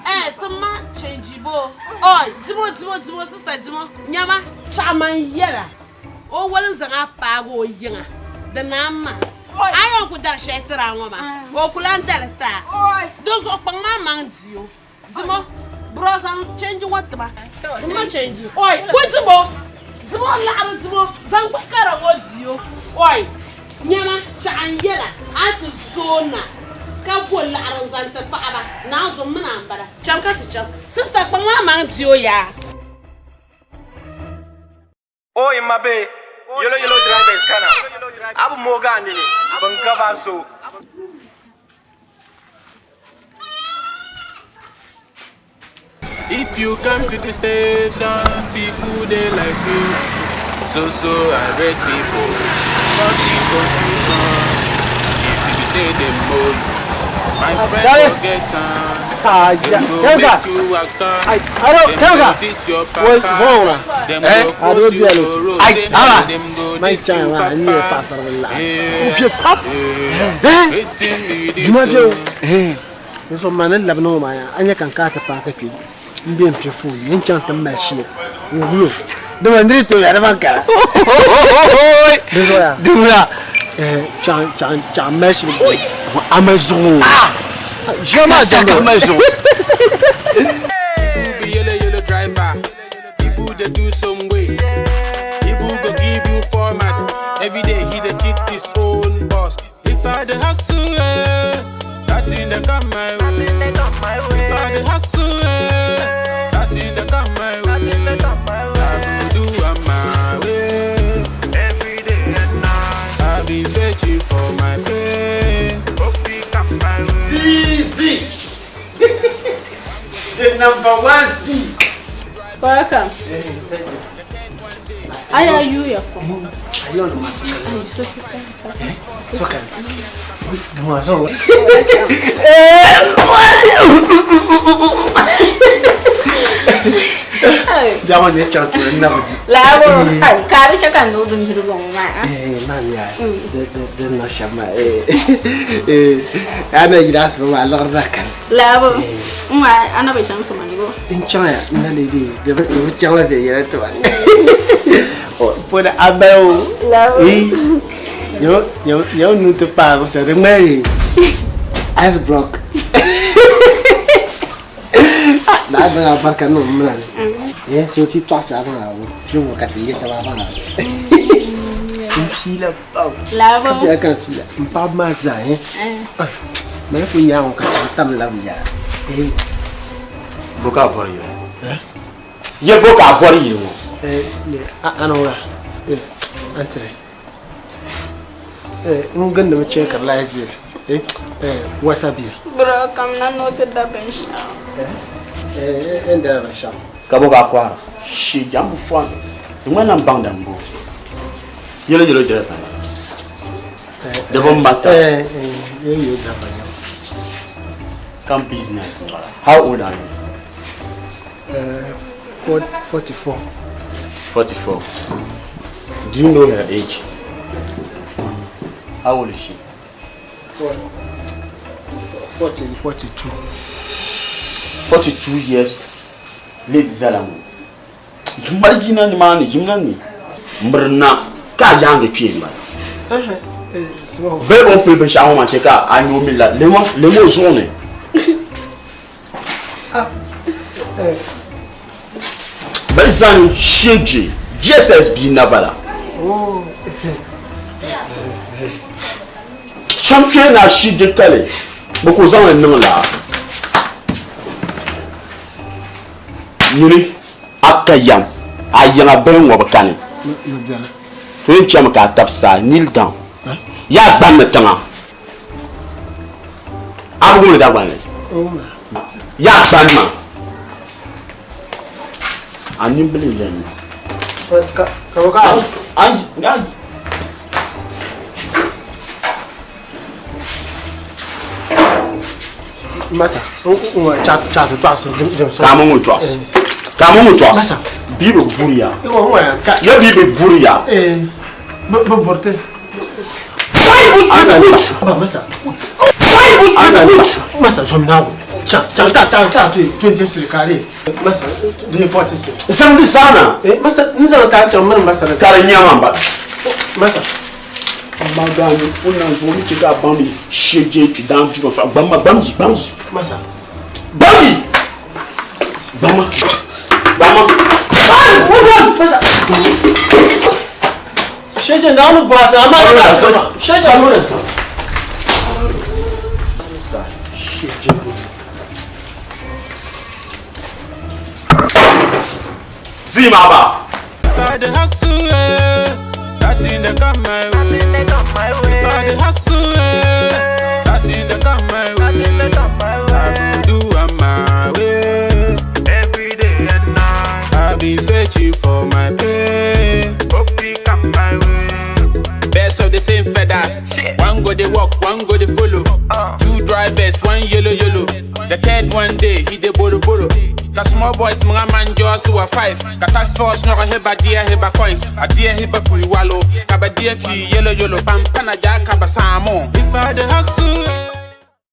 Eh, ti ma change bo. Oi, dimo dimo dimo sister dimo. Nyɛma chaɣu man yɛla. O wali zaŋ a paagi o yiŋa. Di naan ma. A yɛn ku dari shɛli tiri a ŋɔ maa. O ku lan dali ti a. Di zuɣu kpaŋ maa maŋ di o. Dimo, bro zaŋ change ŋɔ tima. Dimo change. Oi, ku dimo. Dimo laɣiri dimo. Zaŋ gba kara ŋɔ di o. Oi, nyɛma chaɣu n yɛla a ti zoona ka bo laɣiri n zaŋ ti paɣaba. Naan zo m mini a m-bala. Cham ka ti cham. Sister kpaŋ maa maŋ di o yaa. Oi mabe, yellow yellow drivers kana. Abu moga nini, bin so. If you come to the station, people they like you. So so I read people, causing confusion. If you say them more, my friend Charlie. forget am. Ah, Them go Kevka. make you actor. Alo, Them Kevka. go diss your Wai, papa. zauna. Them Eh, go ado post you biya lo. for road. Ai, Say ala. them go Mai diss chan you ma ni ye papa. pasar la. Yeah. Fiye pap. Yeah. Eh? Wetin be this Juma fiye. o? Eh. Ni so ma ni labi ni o ma ya. Anya kan ka ta pa ka kpe. N be n piɛ phone ni n chaŋ ti mali shili. N wulo. Dama n diri to ya di ban kara. Di zuɣu ya. Dimla. Eh, chaŋ chaŋ chaŋ mali shili. Ama zuɣu. Ah! Ʒiya maa Ka damda. ama zuɣu. Ibu be yellow yellow driver. Ibu dey do some way. Ibu go give you format. Every day he dey cheat his own boss. If I dey hustle, eh, that thing dey come my way. If I dey hustle, eh, that thing dey come my way. I go do am my way. Every day and night. I been searching for my pay. Hope it come my way. Z Z. The number one Z. Welcome. Thank you. Aya yuya ko. Ayo no ma Ai, so soka. Duma so. Dama ne chaŋ ti na bi di. Laabo, ai, ka bi chɛ ka n niŋ bindirigu ŋɔ maa. Eh, man ya. Di niŋ shɛm maa. Eh, a na yiri asiba maa liɣiri na kani. Laabo, n wa a na bi chaŋ tuma ni bo. N chaŋ ya n na lee di bi chaŋ la viɛnyɛla tuma. Pɔdi abali o. Ee. Nyɛ o nuu ti paai zuɣusaa di ŋmani ice block. Naa zaŋ alibarika niŋ m mina ni. Eh, so ti tɔɣisi a baŋ a kpɛ ŋɔ ka ti yɛ taba a baŋ a. N fiila pam. Labo. Ka biɛla ka n fiila. N paɣaba maa zaa eh. Mali ku nyaŋ o ka ti tam labi yaa. Eh. Bo ka a bɔri yili ŋɔ? Ye bo ka a bɔri yili ŋɔ? Eh, ana wula. Eh, antire. Eh, n gindimi checkiri light bill. Eh, eh, water bill. Bro, kamina ni o ti da binshɛɣu. Eh, eh, n dala binshɛɣu. Ka bo ka a kɔhira? Shi jambu fɔn. Di ŋmanila n baŋda m-bɔŋɔ. Yellow yellow driver la. Di bi mata. Eh, eh, yellow yellow driver nyɛ. Come business m-bala. How old are you? 44. 44. Do you know her age? How old is she? 40, 42. 42 years late zala ŋɔ. Mali yina nimaani yimna ni mirina ka a yaangi kpee m-bala. Bee o ni pili binshɛɣu ŋɔ maa n-chɛ ka a nya o mi la lemi o zuɣu ni. Bɛ zani sheji GSS bia na bala. Shɛm kpee na shiji tali bɛ ku zaŋli niŋ laa. Nyini a ka yam a yiŋa bihi ŋɔ bi kani. To yɛn chami ka a tabi saa kneel down. Yaa gbanni tiŋa. A bi wumdi Dagbanli? Yaa gbani ma. A nimbili n-yɛn nya. Masa, chaatu tɔɣisi Ka a ŋun tɔɣisi. Ka a ŋun tɔɣisi. Masa. Bia bi buriya. Ya bia bi buriya. Bi buriti. Masa zom na cha cha ta cha ta tu 20 sirikali masa din 40 sir Zaŋ di saana. Masa n zaŋ ta chaŋ mini masa Ka di nyama m bala. Masa Amaa gaa ni o na zuɣu ni chɛ ka a baŋ ni shee je ti daan duri o sɔɣu gbamma gbam yi gbam yi masa gbam yi gbamma gbamma. Masa Sheje na ɔno bɔ ata ama ne ka sɔma sheje ɔno ne sa. Sheje bo. Zii maa ba. If I dey hustle, eh, that thing dey come my way. If I dey hustle, eh, that thing dey come my way. I go do am my way. Every day and night. I be searching for my pay. Hope it come my way. Birds of the same feathers. One go dey walk, one go dey follow. Two drivers, one yellow yellow. The third one day he dey borrow borrow. Ka small boys mga man just who are five. Ka task force no heba dear heba coins. A dear heba kuiwalo. Kaba dear ki yellow yellow pam pana ja kaba samo. If I dey hustle.